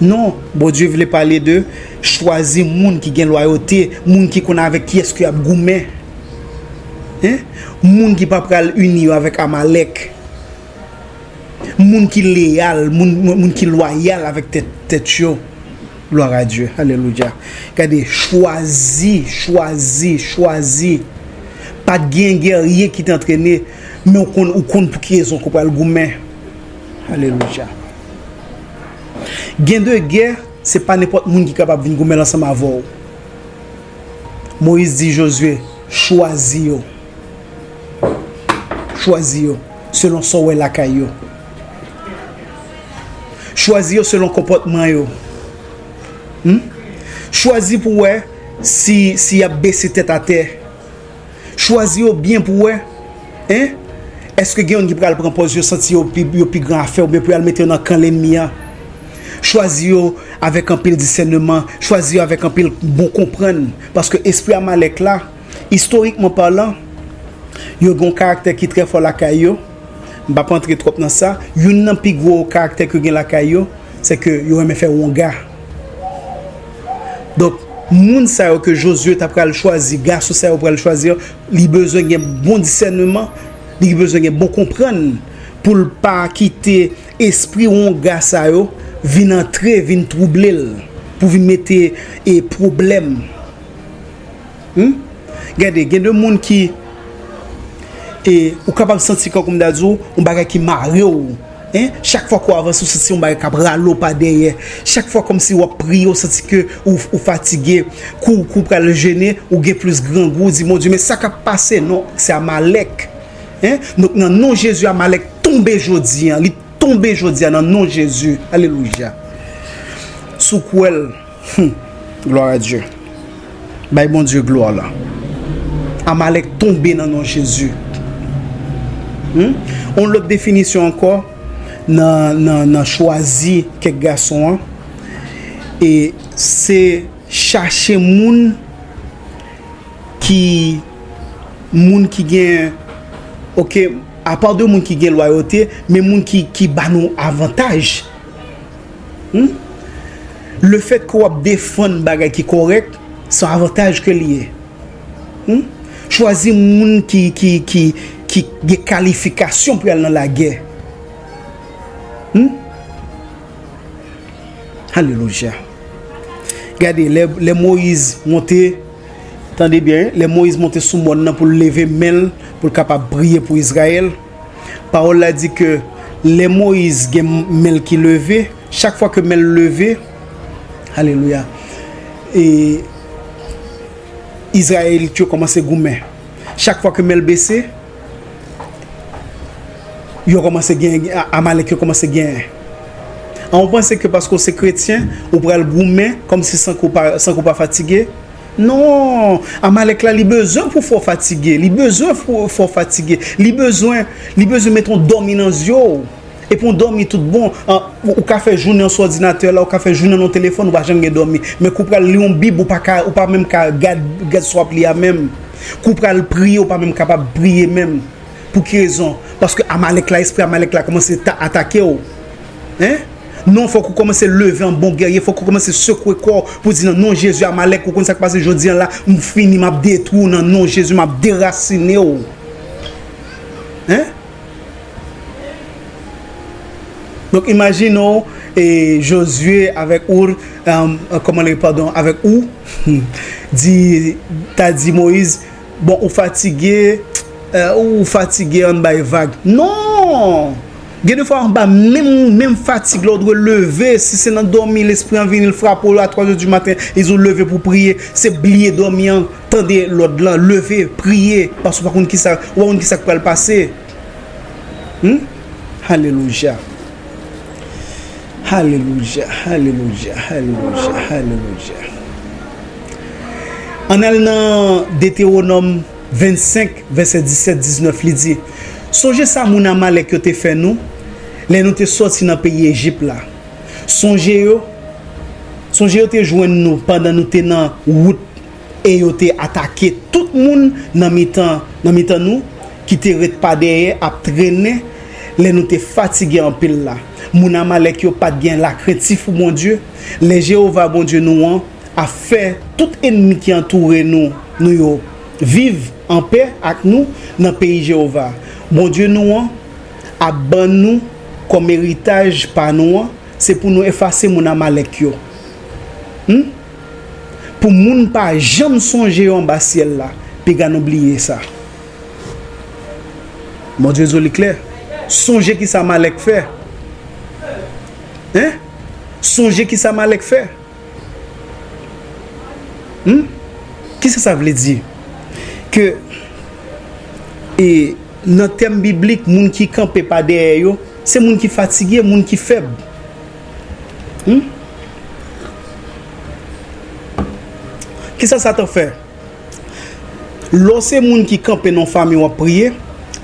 Non, Bondye vle pale de chwazi moun ki gen lwayote, moun ki konn avèk kiyès ke y ap goumen. Hein? Moun ki pa pral ini yo avèk Amalèk. Moun ki leyal, moun, moun, moun ki lwayal avèk tèt, tèt yo. Gloire à Dieu. Alelouya. Gade, chwazi, chwazi, chwazi. Pa t gen gèrye ki te antrene, men ou konn, ou konn pou ki rezon ke w pral goumen. Alelouya. Gen de gè, se pa nenpòt moun ki kapab vin goumen l ansanm avè w. Moyiz di Jozye, chwazi yo. Chwazi yo selon sa w wè lakay yo. Chwazi yo selon konpòtman yo. Hmm? Chwazi pou w wè si, si y ap bese tèt atè. Chwazi yo byen pou w wè. Hein? Èske gen youn ki pral pran pòz yo santi yo pi, yo pi gran afè oubyen pou y al mete yo nan kan lènmi an? Chwazi yo avèk anpil disèneman. Chwazi yo avèk anpil bon konprann. Paske espri Amalèk la, istorikman palan, yo gen yon karaktè ki trè fò lakay yo. M p ap antre twòp nan sa. Youn nan pi gwo karaktè ke yo gen lakay yo, se ke yo renmen fè wonga. Donk, moun sa yo ke Jozye ta pral chwazi, gason sa yo pral chwazi an, li bezwen gen bon disèneman, li bezwen gen bon konprann pou l pa kite espri wonga sa yo vin antre, vin twouble l, pou vin mete, e, pwoblèm. Hmm? Gade, gen de moun ki, e, ou kapab santi kankou m ta di w, yon bagay ki mare w. Hein? Chak fwa ke w avanse, ou santi yon bagay k ap rale w pa dèyè. Chak fwa kòmsi w ap priye, ou santi ke ou, ou fatige. Kou, kou pral jene, ou gen plis grangou, ou di, Bondye, men sa k ap pase? Non, se Amalèk. Hein? Donk, nan non Jezi, Amalèk tonbe jodi a. Li tonbe jodi a nan non Jezi. Alelouya. Si w kwè l, hmm, gloire à Dieu. Bay Bondye glwa la. Amalèk tonbe nan non Jezi. Hmm? Yon lòt definisyon ankò nan, nan, nan chwazi kèk gason an. E se chache moun ki, moun ki gen, oke, apa de moun ki gen lwayote, men moun ki, ki ba nou avantaj. Hmm? Lefèt ke w ap defann bagay ki kòrèk, se yon avantaj ke li ye. Hmm? Chwazi moun ki, ki, ki, ki gen kalifikasyon pou y al nan lagè. Hmm? Alelouya. Gade, lè, lè Moyiz monte, tande byen, lè Moyiz monte sou mòn nan pou l leve men l, pou l kapab priye pou Izrayèl, pawòl la di ke lè Moyiz gen men l ki leve, chak fwa ke men l leve, alelouya, e Izrayelit yo kòmanse goumen. Chak fwa ke men l bese, yo kòmanse gen, A-, Amalèk yo kòmanse genyen. An, ou panse ke paske w se kretyen, ou pral goumen kòmsi san ke w pa, san ke w pa fatige? Non, Amalèk la, li bezwen pou fè w fatige. Li bezwen fè w fatige. Li bezwen, li bezwen mete yon dòmi nan zye w. Epi yon dòmi tout bon. An, ou, ou ka fè jounen an sou òdinatè la, ou ka fè jounen an nan telefòn, ou pa janm gen dòmi. Men kou w pral li yon Bib, ou pa ka, ou pa menm ka gad, gad sa w ap li a menm. Kou w pral priye, ou pa menm kapab priye menm. Pou ki rezon? Paske Amalèk la, espri Amalèk la kòmanse ta-, atake w. Hein? Non, fòk ou kòmanse leve an bon gèrye, fòk ou kòmanse sekwe kò w pou di nan non Jezi Amalèk, ou konn sa k pase jodi a la, m fini, m ap detwi w nan non Jezi, m ap derasine w. Hein? Donk, imajine w, e, Jozye avèk ou, e, kòman li, padon, avèk ou, di, ta di Moyiz, bon, ou fatige, e, ou fatige, ann bay vag. Non! Gen de fwa, anba menm, menm fatig la, ou dwe leve. Si se nan dòmi, lespri an vini, l frape w a twa zè di maten, e di w leve pou priye, se bliye dòmi an, tande lòd lan, leve, priye, paske w pa konn kisa, ou pa konn kisa k pral pase. Hmm? Alelouya. Alelouya, alelouya, alelouya, alelouya. Ann al nan Detewonòm vennsenk, vèsè disèt, diznèf, li di, sonje sa moun Amalèk yo te fè nou, lè nou te sòti nan peyi Ejip la. Sonje yo, sonje yo te jwenn nou pandan nou te nan wout e yo te atake tout moun nan mitan, nan mitan nou, ki te ret pa dèyè ap trennen lè nou te fatige anpil la. Moun Amalèk yo pa t gen lakrentif pou Bondye. Lè Jewova, Bondye nou an, ap fè tout ènmi ki antoure nou, nou yo, viv anpè ak nou nan peyi Jewova, Bondye nou an, ap ban nou kòm eritaj pa nou an, se pou nou efase moun Amalèk yo. Hmm? Pou moun pa janm sonje yo anba syèl la, piga nou bliye sa. Bondye di w li klè. Sonje ki sa Amalèk fè. Hein? Sonje ki sa Amalèk fè. Hmm? Kisa sa vle di? Ke, e, nan tèm biblik, moun ki kanpe pa dèyè yo, se moun ki fatige, moun ki fèb. Hmm? Kisa Satan fè? Lè w se moun ki kanpe nan yon fanmi w ap priye,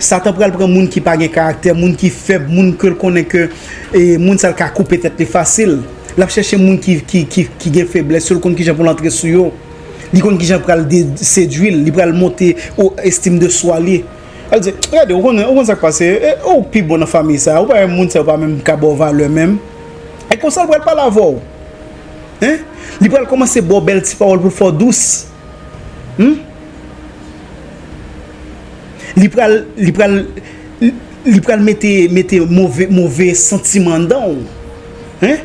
Satan pral pran moun ki pa gen karaktè, moun ki fèb, moun ke l konnen ke, e, moun sa l ka koupe tèt li fasil. L ap chèche moun ki, ki, ki, ki gen feblès yo, l konn kijan pou l antre sou yo. Li konn kijan pral de-, sedui l, li pral monte o estim de swa li. Al di, gade, ou konnen, ou konn sa k pase, e, ou pi bon nan fanmi sa, ou pa wè moun sa yo pa menm ka ba w valè menm. E konsa l pral pale avè w. Hein? Li pral kòmanse ba w bèl ti pawòl pou l fè w dous. Hmm? Li pral, li pral, li, li pral mete, mete move, move santiman anndan w. Hein?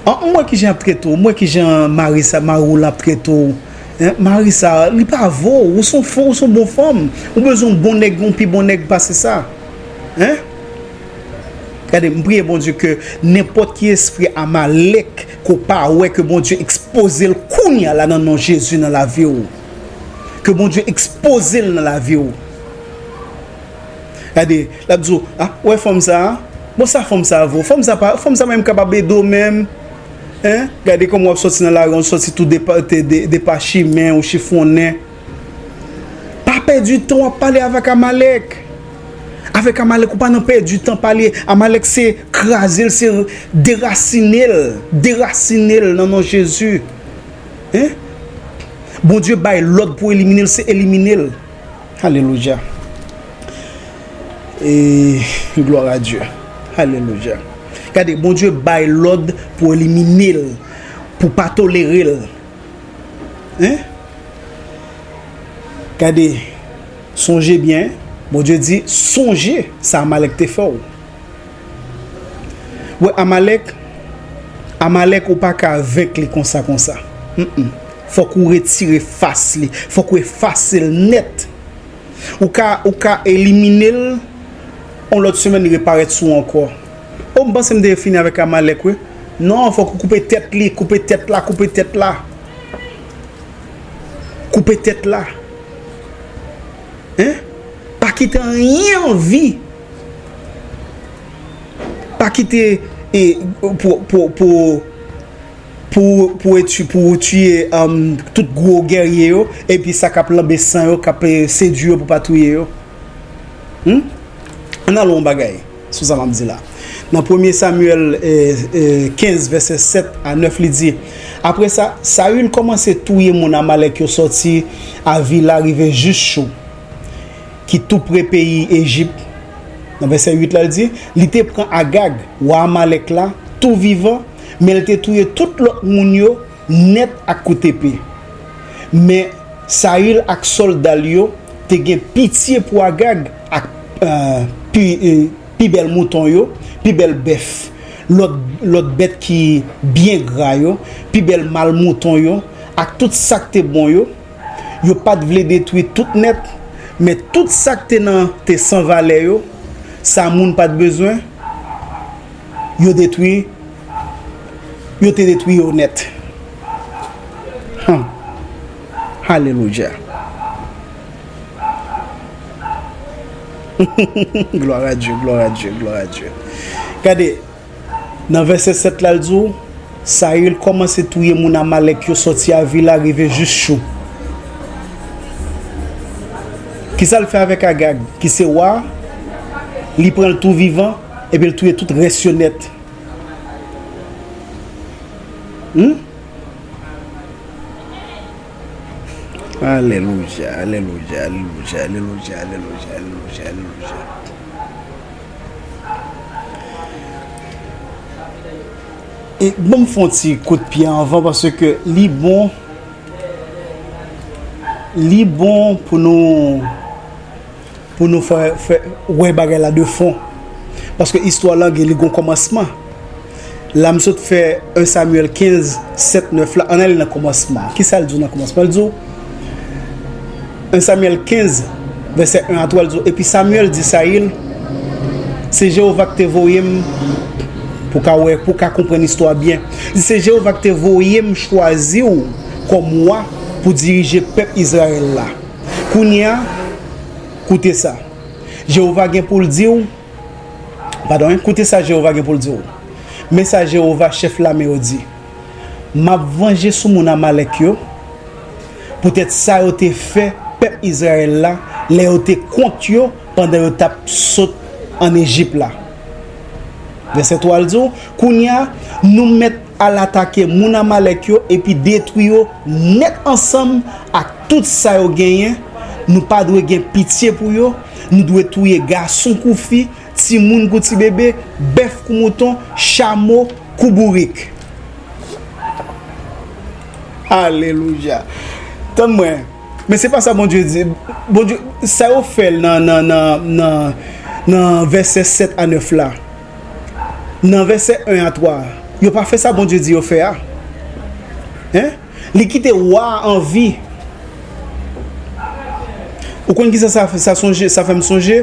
An, m wè kijan y ap trete w, m wè kijan mari sa, mari w la ap trete w. Hein? Mari sa, li pa vo, ou se yon fo, ou se yon bon fanm. Ou bezwen yon bon nèg, yon pi bon nèg pase sa. Hein? Gade, m priye Bondye ke nenpòt ki espri Amalèk ke w pa wè, ke Bondye ekspoze l kounye a la nan non Jezi nan lavi w. Ke Bondye ekspoze l nan lavi w. Gade, l ap di w, a, ou wè fanm sa a? Bon, sa fanm sa a vo? Fanm sa pa, fanm sa menm kapab ede w menm. Hein? Gade kòman w ap sòti nan lari, w sòti tou depa-, te-, de-, depachimen, ou chifonnen. Pa pèdi tan w ap pale avèk Amalèk. Avèk Amalèk, ou pa nan pèdi tan pale. Amalèk se kraze l, se derasine l. Derasine l nan non Jezi. Hein? Bondye bay lòd pou elimine l, se elimine l. Alelouya. E glwa a Dye. Alelouya. Gade, Bondye bay lòd pou elimine l, pou pa tolere l. Hein? Gade, sonje byen, Bondye di, sonje sa Amalèk te fè w. Wè, Amalèk, Amalèk, ou pa ka venk li konsa, konsa. Mm, mm. Fòk ou retire fas li. Fòk ou efase l nèt. Ou ka, ou ka elimine l, yon lòt semèn li reparèt sou ou ankò. O, m panse m te fini avèk Amalèk, wi. Non, fòk ou koupe tèt li, koupe tèt la, koupe tèt la. Koupe tèt la. Hein? Pa kite anyen an vi. Pa kite, e, pou, pou, pou, pou, pou, etu- pou tiye, um, tout gwo gèrye yo, epi sa k ap lanbe san yo, k ap, eh, sedui yo pou pa touye yo. Hmm? Ann al wè yon bagay sou sa m ap di la. Nan premye Samyèl, eh, eh, kenz, vèsè sèt a nèf, li di, apre sa, Sayil kòmanse touye moun Amalèk yo sòti Avila rive jis Chou, ki tou pre peyi Ejip. Nan vèsè uit la, l di, li te pran Agag, wa Amalèk la, tou vivan, men l te touye tout lòt moun yo nèt ak kout epe. Men Sayil ak sòlda l yo te gen pitye pou Agag ak, eh, pi, eh, pi bèl mouton yo, pi bèl bèf, lòt, lòt bèt ki byen gra yo, pi bèl mal mouton yo, ak tout sa k te bon yo. Yo pa t vle detwi tout nèt, men tout sa k te nan te san valè yo, sa moun pa t bezwen, yo detwi, yo te detwi yo nèt. Hum. Alelouya. Gloire à Dieu, gloire à Dieu, gloire à Dieu. Gade, nan vèsè sèt la, l di w, Sayil kòmanse touye moun Amalèk yo sòti Avila rive jis Chou. Kisa l fè avèk Agag, ki se wa? Li pran l tou vivan, epi l touye tout rès yo nèt. Hmm? Alelouya, alelouya, alelouya, alelouya, alelouya, alelouya, alelouya. E ban m fè yon ti kout pye anvan, paske li bon, li bon pou nou, pou nou fè, fè, wè bagay la de fon. Paske istwa la gen, li gon kòmansman. La m sot fè en Samyèl kenz, sèt, nèf la, ann ale nan kòmansman. Kisa l di w nan kòmansman? L di w, en Samyèl kenz, vèsè en a twa, l di w, epi Samyèl di Sayil, se Jewova k te voye m, pou ka wè, pou ka konprann istwa byen. Li di, se Jewova k te voye m chwazi w kòm wa pou dirije pèp Izrayèl la. Kounye a, koute sa. Jewova gen pou l di w, padon, koute sa Jewova gen pou l di w. Men sa Jewova, chèf lame yo, di, m ap vanje sou moun Amalèk yo, poutèt sa yo te fè pèp Izrayèl la, lè yo te kont yo pandan yo t ap sot ann Ejip la. Vèsè twa, l di w, kounye a, nou mèt al atake moun Amalèk yo epi detwi yo nèt ansanm ak tout sa yo genyen. Nou pa dwe gen pitye pou yo. Nou dwe touye gason kou fi, timoun kou tibebe, bèf kou mouton, chamo kou bourik. Alelouya. Tann mwen. Men se pa sa Bondye di. Bondye, sa yo fè l nan, nan, nan, nan, nan vèsè sèt a nèf la. Nan vèsè en a twa. Yo pa fè sa Bondye di yo fè a. Hein? Li kite wa a an vi. Ou konn kisa sa, sa sonje, sa fè m sonje?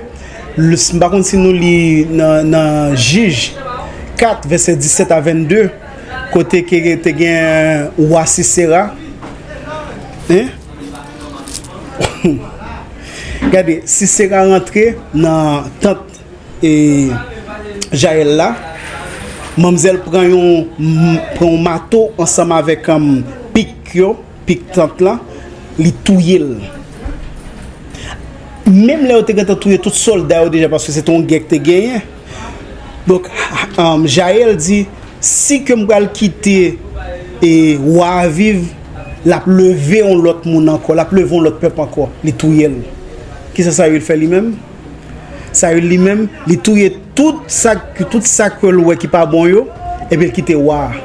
Le, m pa konn si nou li nan, nan Jij kat, vèsè disèt a vennde, kote ke te gen wa Sisera. Hein? Gade, Sisera rantre nan tant e, Jayèl la, manmzèl pran yon, m- pran yon mato ansanm avèk, um, pik yo, pik tant lan, li touye l. Menm lè yo te gentan touye tout sòlda yo deja, paske se te yon gè ki te genyen. Donk, um, Jayèl di, si ke m pral kite, e, wa a viv, l ap leve yon lòt moun ankò, l ap leve yon lòt pèp ankò, li touye l. Kisa Sayil fè li menm? Sayil li menm, li touye tout sa, tout sa ke l wè ki pa bon yo, epi l kite wa a.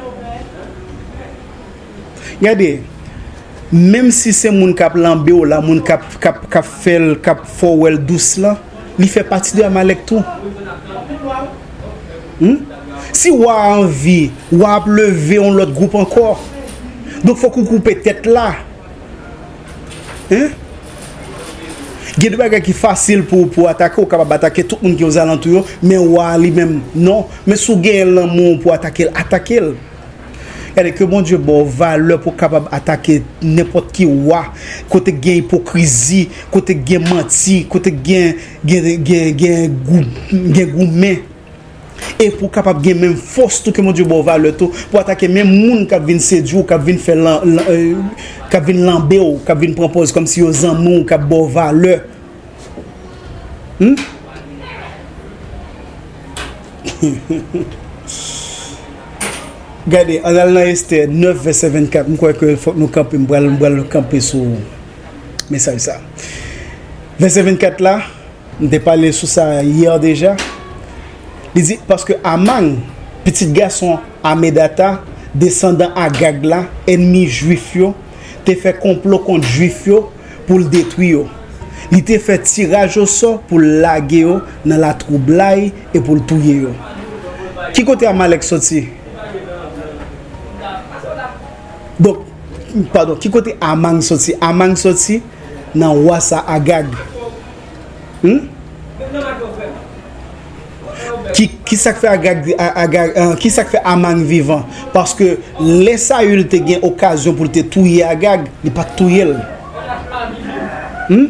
Gade, menm si se moun k ap lanbe w la, moun k ap, k ap, k ap fè l, k ap fè w wè l dous lan, li fè pati de Amalèk tou. Hmm? Si wa a anvi, wa a ap leve yon lòt gwoup ankò. Donk, fòk ou koupe tèt la. Hein? Gen de bagay ki fasil pou, pou atake, ou kapab atake tout moun ki ozalantou yo, men wa a li menm, non. Men si w genyen lanmou pou atake l, atake l. Gade, ke Bondye ba w valè pou w kapab atake nenpòt ki wa, kote gen ipokrizi, kote gen manti, kote gen, gen, gen, gen gou-, gen goumen. E pou w kapab gen menm fòs tou ke Bondye ba w valè tou, pou w atake menm moun k ap vin sedui w, k ap vin fè lan, lan, e, k ap vin lanbe w, k ap vin pran pòz kòmsi yo zanmi w, k ap ba w valè. Hmm? Gade, ann al nan Estè nèf, vèsè vennkat. M kwè ke fòk nou kanpe, m pral, m pral kanpe sou mesaj sa. Vèsè vennkat la, m te pale sou sa yè deja. Li di, paske Aman, pitit gason Amedata, desandan Agag la, ènmi Jwif yo, te fè konplo kont Jwif yo pou l detwi yo. Li te fè tiraj osò pou l lage yo nan latwoublay e pou l touye yo. Ki kote Amalèk soti? Donk, padon, ki kote Aman soti? Aman soti nan wa sa Agag. Hmm? Ki, ki sa k fè Agag, A- Agag, euh, ki sa k fè Aman vivan? Paske lè Sayil te gen okazyon pou l te touye Agag, li pa t touye l. Hmm?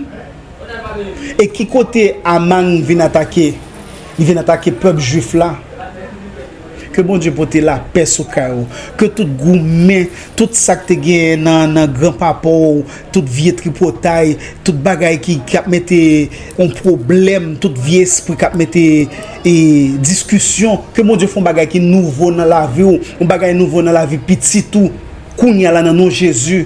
E ki kote Aman vin atake? Li vin atake pèp jwif la. Ke Bondye pote lapè sou kay ou. Ke tout goumen, tout sa k te gen nan, nan granpapa w, tout vye tripotay, tout bagay ki, k ap mete yon pwoblèm, tout vye espri k ap mete, e, diskisyon. Ke Bondye fè yon bagay ki nouvo nan lavi w, yon bagay nouvo nan lavi pitit ou. Kounye a la, nan non Jezi.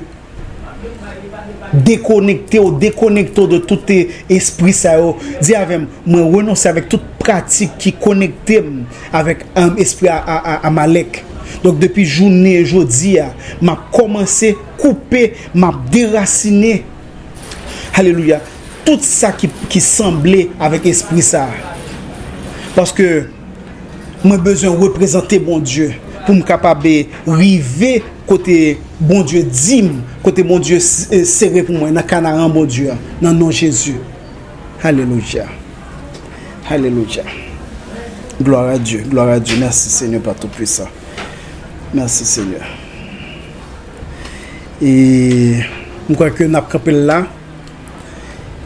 Dekonekte w, dekonekte w de tout, e, espri sa yo. Di avè m, mwen renonse avèk tout pratik ki konekte m avèk, um, espri a, a, a, Amalèk. Donk, depi jounen jodi a, m ap kòmanse koupe, m ap derasine. Alelouya. Tout sa ki, ki sanble avèk espri sa a. Paske mwen bezwen reprezante Bondye pou m kapab rive kote Bondye di m, kote Bondye s- e, sere pou mwen nan Kanaran Bondye a, nan non Jezi. Alelouya. Alelouya. Gloire à Dieu, gloire à Dieu. Mèsi, Senyè, Papa Tout-Puissant. Mèsi, Senyè. E m kwè ke n ap kanpe l la.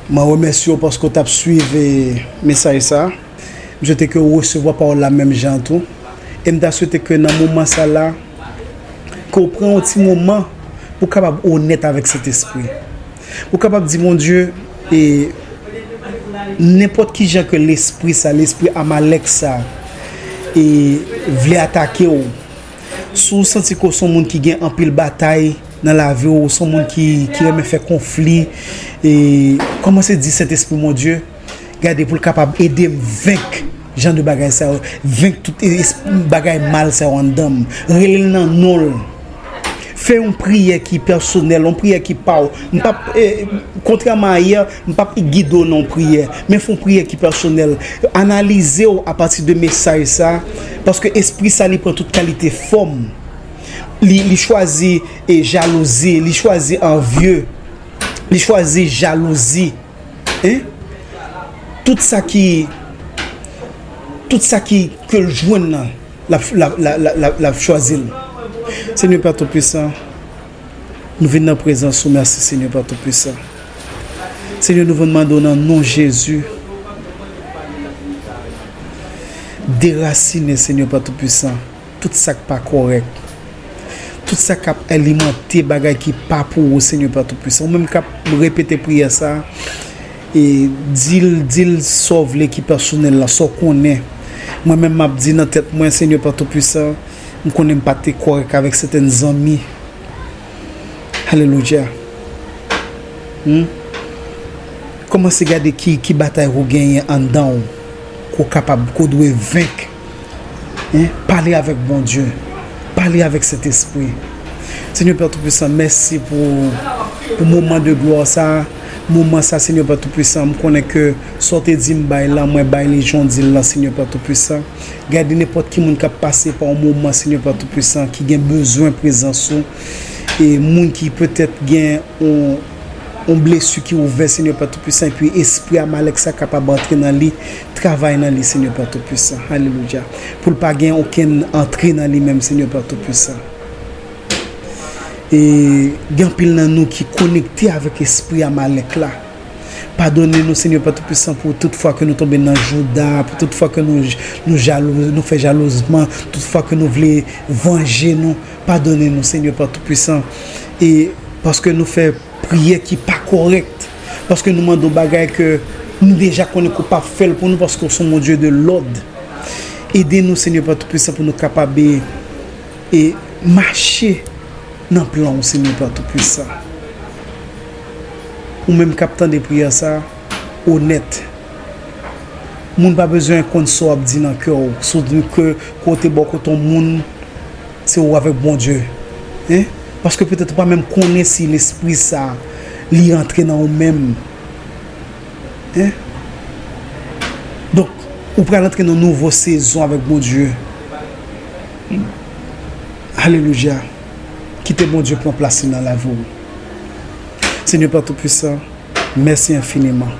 Mwen remèsye w paske w t ap swiv, e, mesaj sa. M swete ke w resevwa pawòl la menm jan tou. E m ta swete ke nan moman sa la, ke w pran yon ti moman pou w kapab onèt avèk Sentespri. Pou w kapab di, Bondye, e, nenpòt ki jan ke lespri sa, lespri Amalèk sa, e, vle atake w, si w santi ke w se yon moun ki gen anpil batay nan lavi w, w se yon moun ki, ki renmen fè konfli, e kòmanse di Sentespri Bondye, gade pou l kapab ede m venk jan de bagay sa yo, venk tout e- es- bagay mal sa yo anndan m. Rele l nan non l. Fè yon priyè ki pèsonèl, yon priyè ki pa w. M p ap, e, kontrèman a yè, m p ap gide w nan yon priyè, men fè yon priyè ki pèsonèl. Analize w apati de mesaj sa, paske espri sa li pran tout kalite fòm. Li, li chwazi, e, jalouzi, li chwazi anvye, li chwazi jalouzi. Hein? Tout sa ki, tout sa ki, ke l jwenn nan, l ap, l ap, l ap, l ap, l ap, l ap chwazi l. Senyè Papa Tout-Puissant, nou vin nan prezans ou, mèsi Senyè Papa Tout-Puissant. Senyè, nou vin mande w nan non Jezi, derasine, Senyè Papa Tout-Puissant, tout sa k pa kòrèk, tout sa k ap alimante bagay ki pa pou ou, Senyè Papa Tout-Puissant. Ou menm k ap repete priyè sa, e di l, di l sa w vle ki pèsonèl la, sa w konnen. Mwen menm, m ap di nan tèt mwen, Senyè Papa Tout-Puissant, m konnen m pa te kòrèk avèk sèten zanmi. Alelouya. Hmm? Kòmanse gade ki, ki batay ou genyen anndan w, ke w kapab, ke w dwe venk. Hein? Pale avèk Bondye. Pale avèk Sentespri. Senyè Pè Toupisan, mèsi pou, pou moman de glwa sa. Moman sa, Senyè Pè Toupisan, m konnen ke sa w te di m bay la, mwen bay li jan w di l la, Senyè Pè Toupisan. Gade nenpòt ki moun k ap pase pa yon moman, Senyè Pè Toupisan, ki gen bezwen prezans ou. E moun ki petèt gen yon, yon blesi ki ouvè, Senyè Pè Toupisan, epi espri Amalèk sa kapab antre nan li, travay nan li, Senyè Pè Toupisan. Alelouya. Pou l pa gen okenn antre nan li menm, Senyè Pè Toupisan. E gen anpil nan nou ki konekte avèk espri Amalèk la. Padone nou, Senyè Pè Toupisan, pou tout fwa ke nou tonbe nan jouda, pou tout fwa ke nou, nou jalou, nou fè jalouzman, tout fwa ke nou vle vanje nou. Padone nou, Senyè Pè Toupisan. E paske nou fè priyè ki pa kòrèk, paske nou mande yon bagay ke nou deja konnen ke w p ap fè l pou nou, paske w se yon Bondye de lòd. Ede nou, Senyè Pè Toupisan, pou nou kapab e, e mache nan plan w, Senyè Pè Toupisan. Ou menm k ap tande priyè sa, onèt. Moun pa bezwen konn sa w ap di nan kè w. Si w di ke kote bò kote yon moun, se ou avèk Bondye. Hein? Paske petèt ou pa menm konnen si lespri sa, li antre nan ou menm. Hein? Donk, ou pral antre nan nouvo sezon avèk Bondye. Alelouya. Kite Bondye pran plas li nan lavi w. Senyè Pè Toupisan, mèsi enfiniman.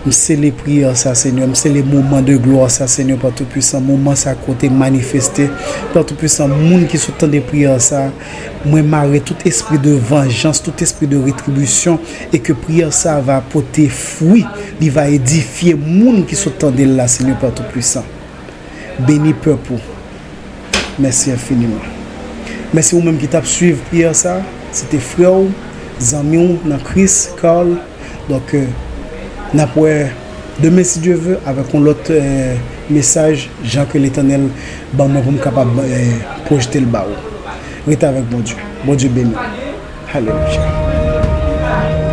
M sele priyè sa, Senyè. M sele moman de glwa sa, Senyè Pè Toupisan. Moman sa kote manifeste. Pè Toupisan, moun ki sot tande priyè sa, mwen mare tout espri de vanjans, tout espri de retribisyon, e ke priyè sa va pote fwi, li va edifye moun ki sot tande l la, Senyè Pè Toupisan. Beni pèp ou. Mèsi enfiniman. Mèsi ou menm ki t ap swiv priyè sa. Se te frè w, zanmi w nan Kris, Carl. Donk, euh, n ap wè demen, si Dye ve, avèk yon lòt, euh, mesaj, jan ke Letènèl ban mwen pou m kapab, euh, pwojte l ba ou. Rete avèk Bondye. Bondye beni w. Alelouya.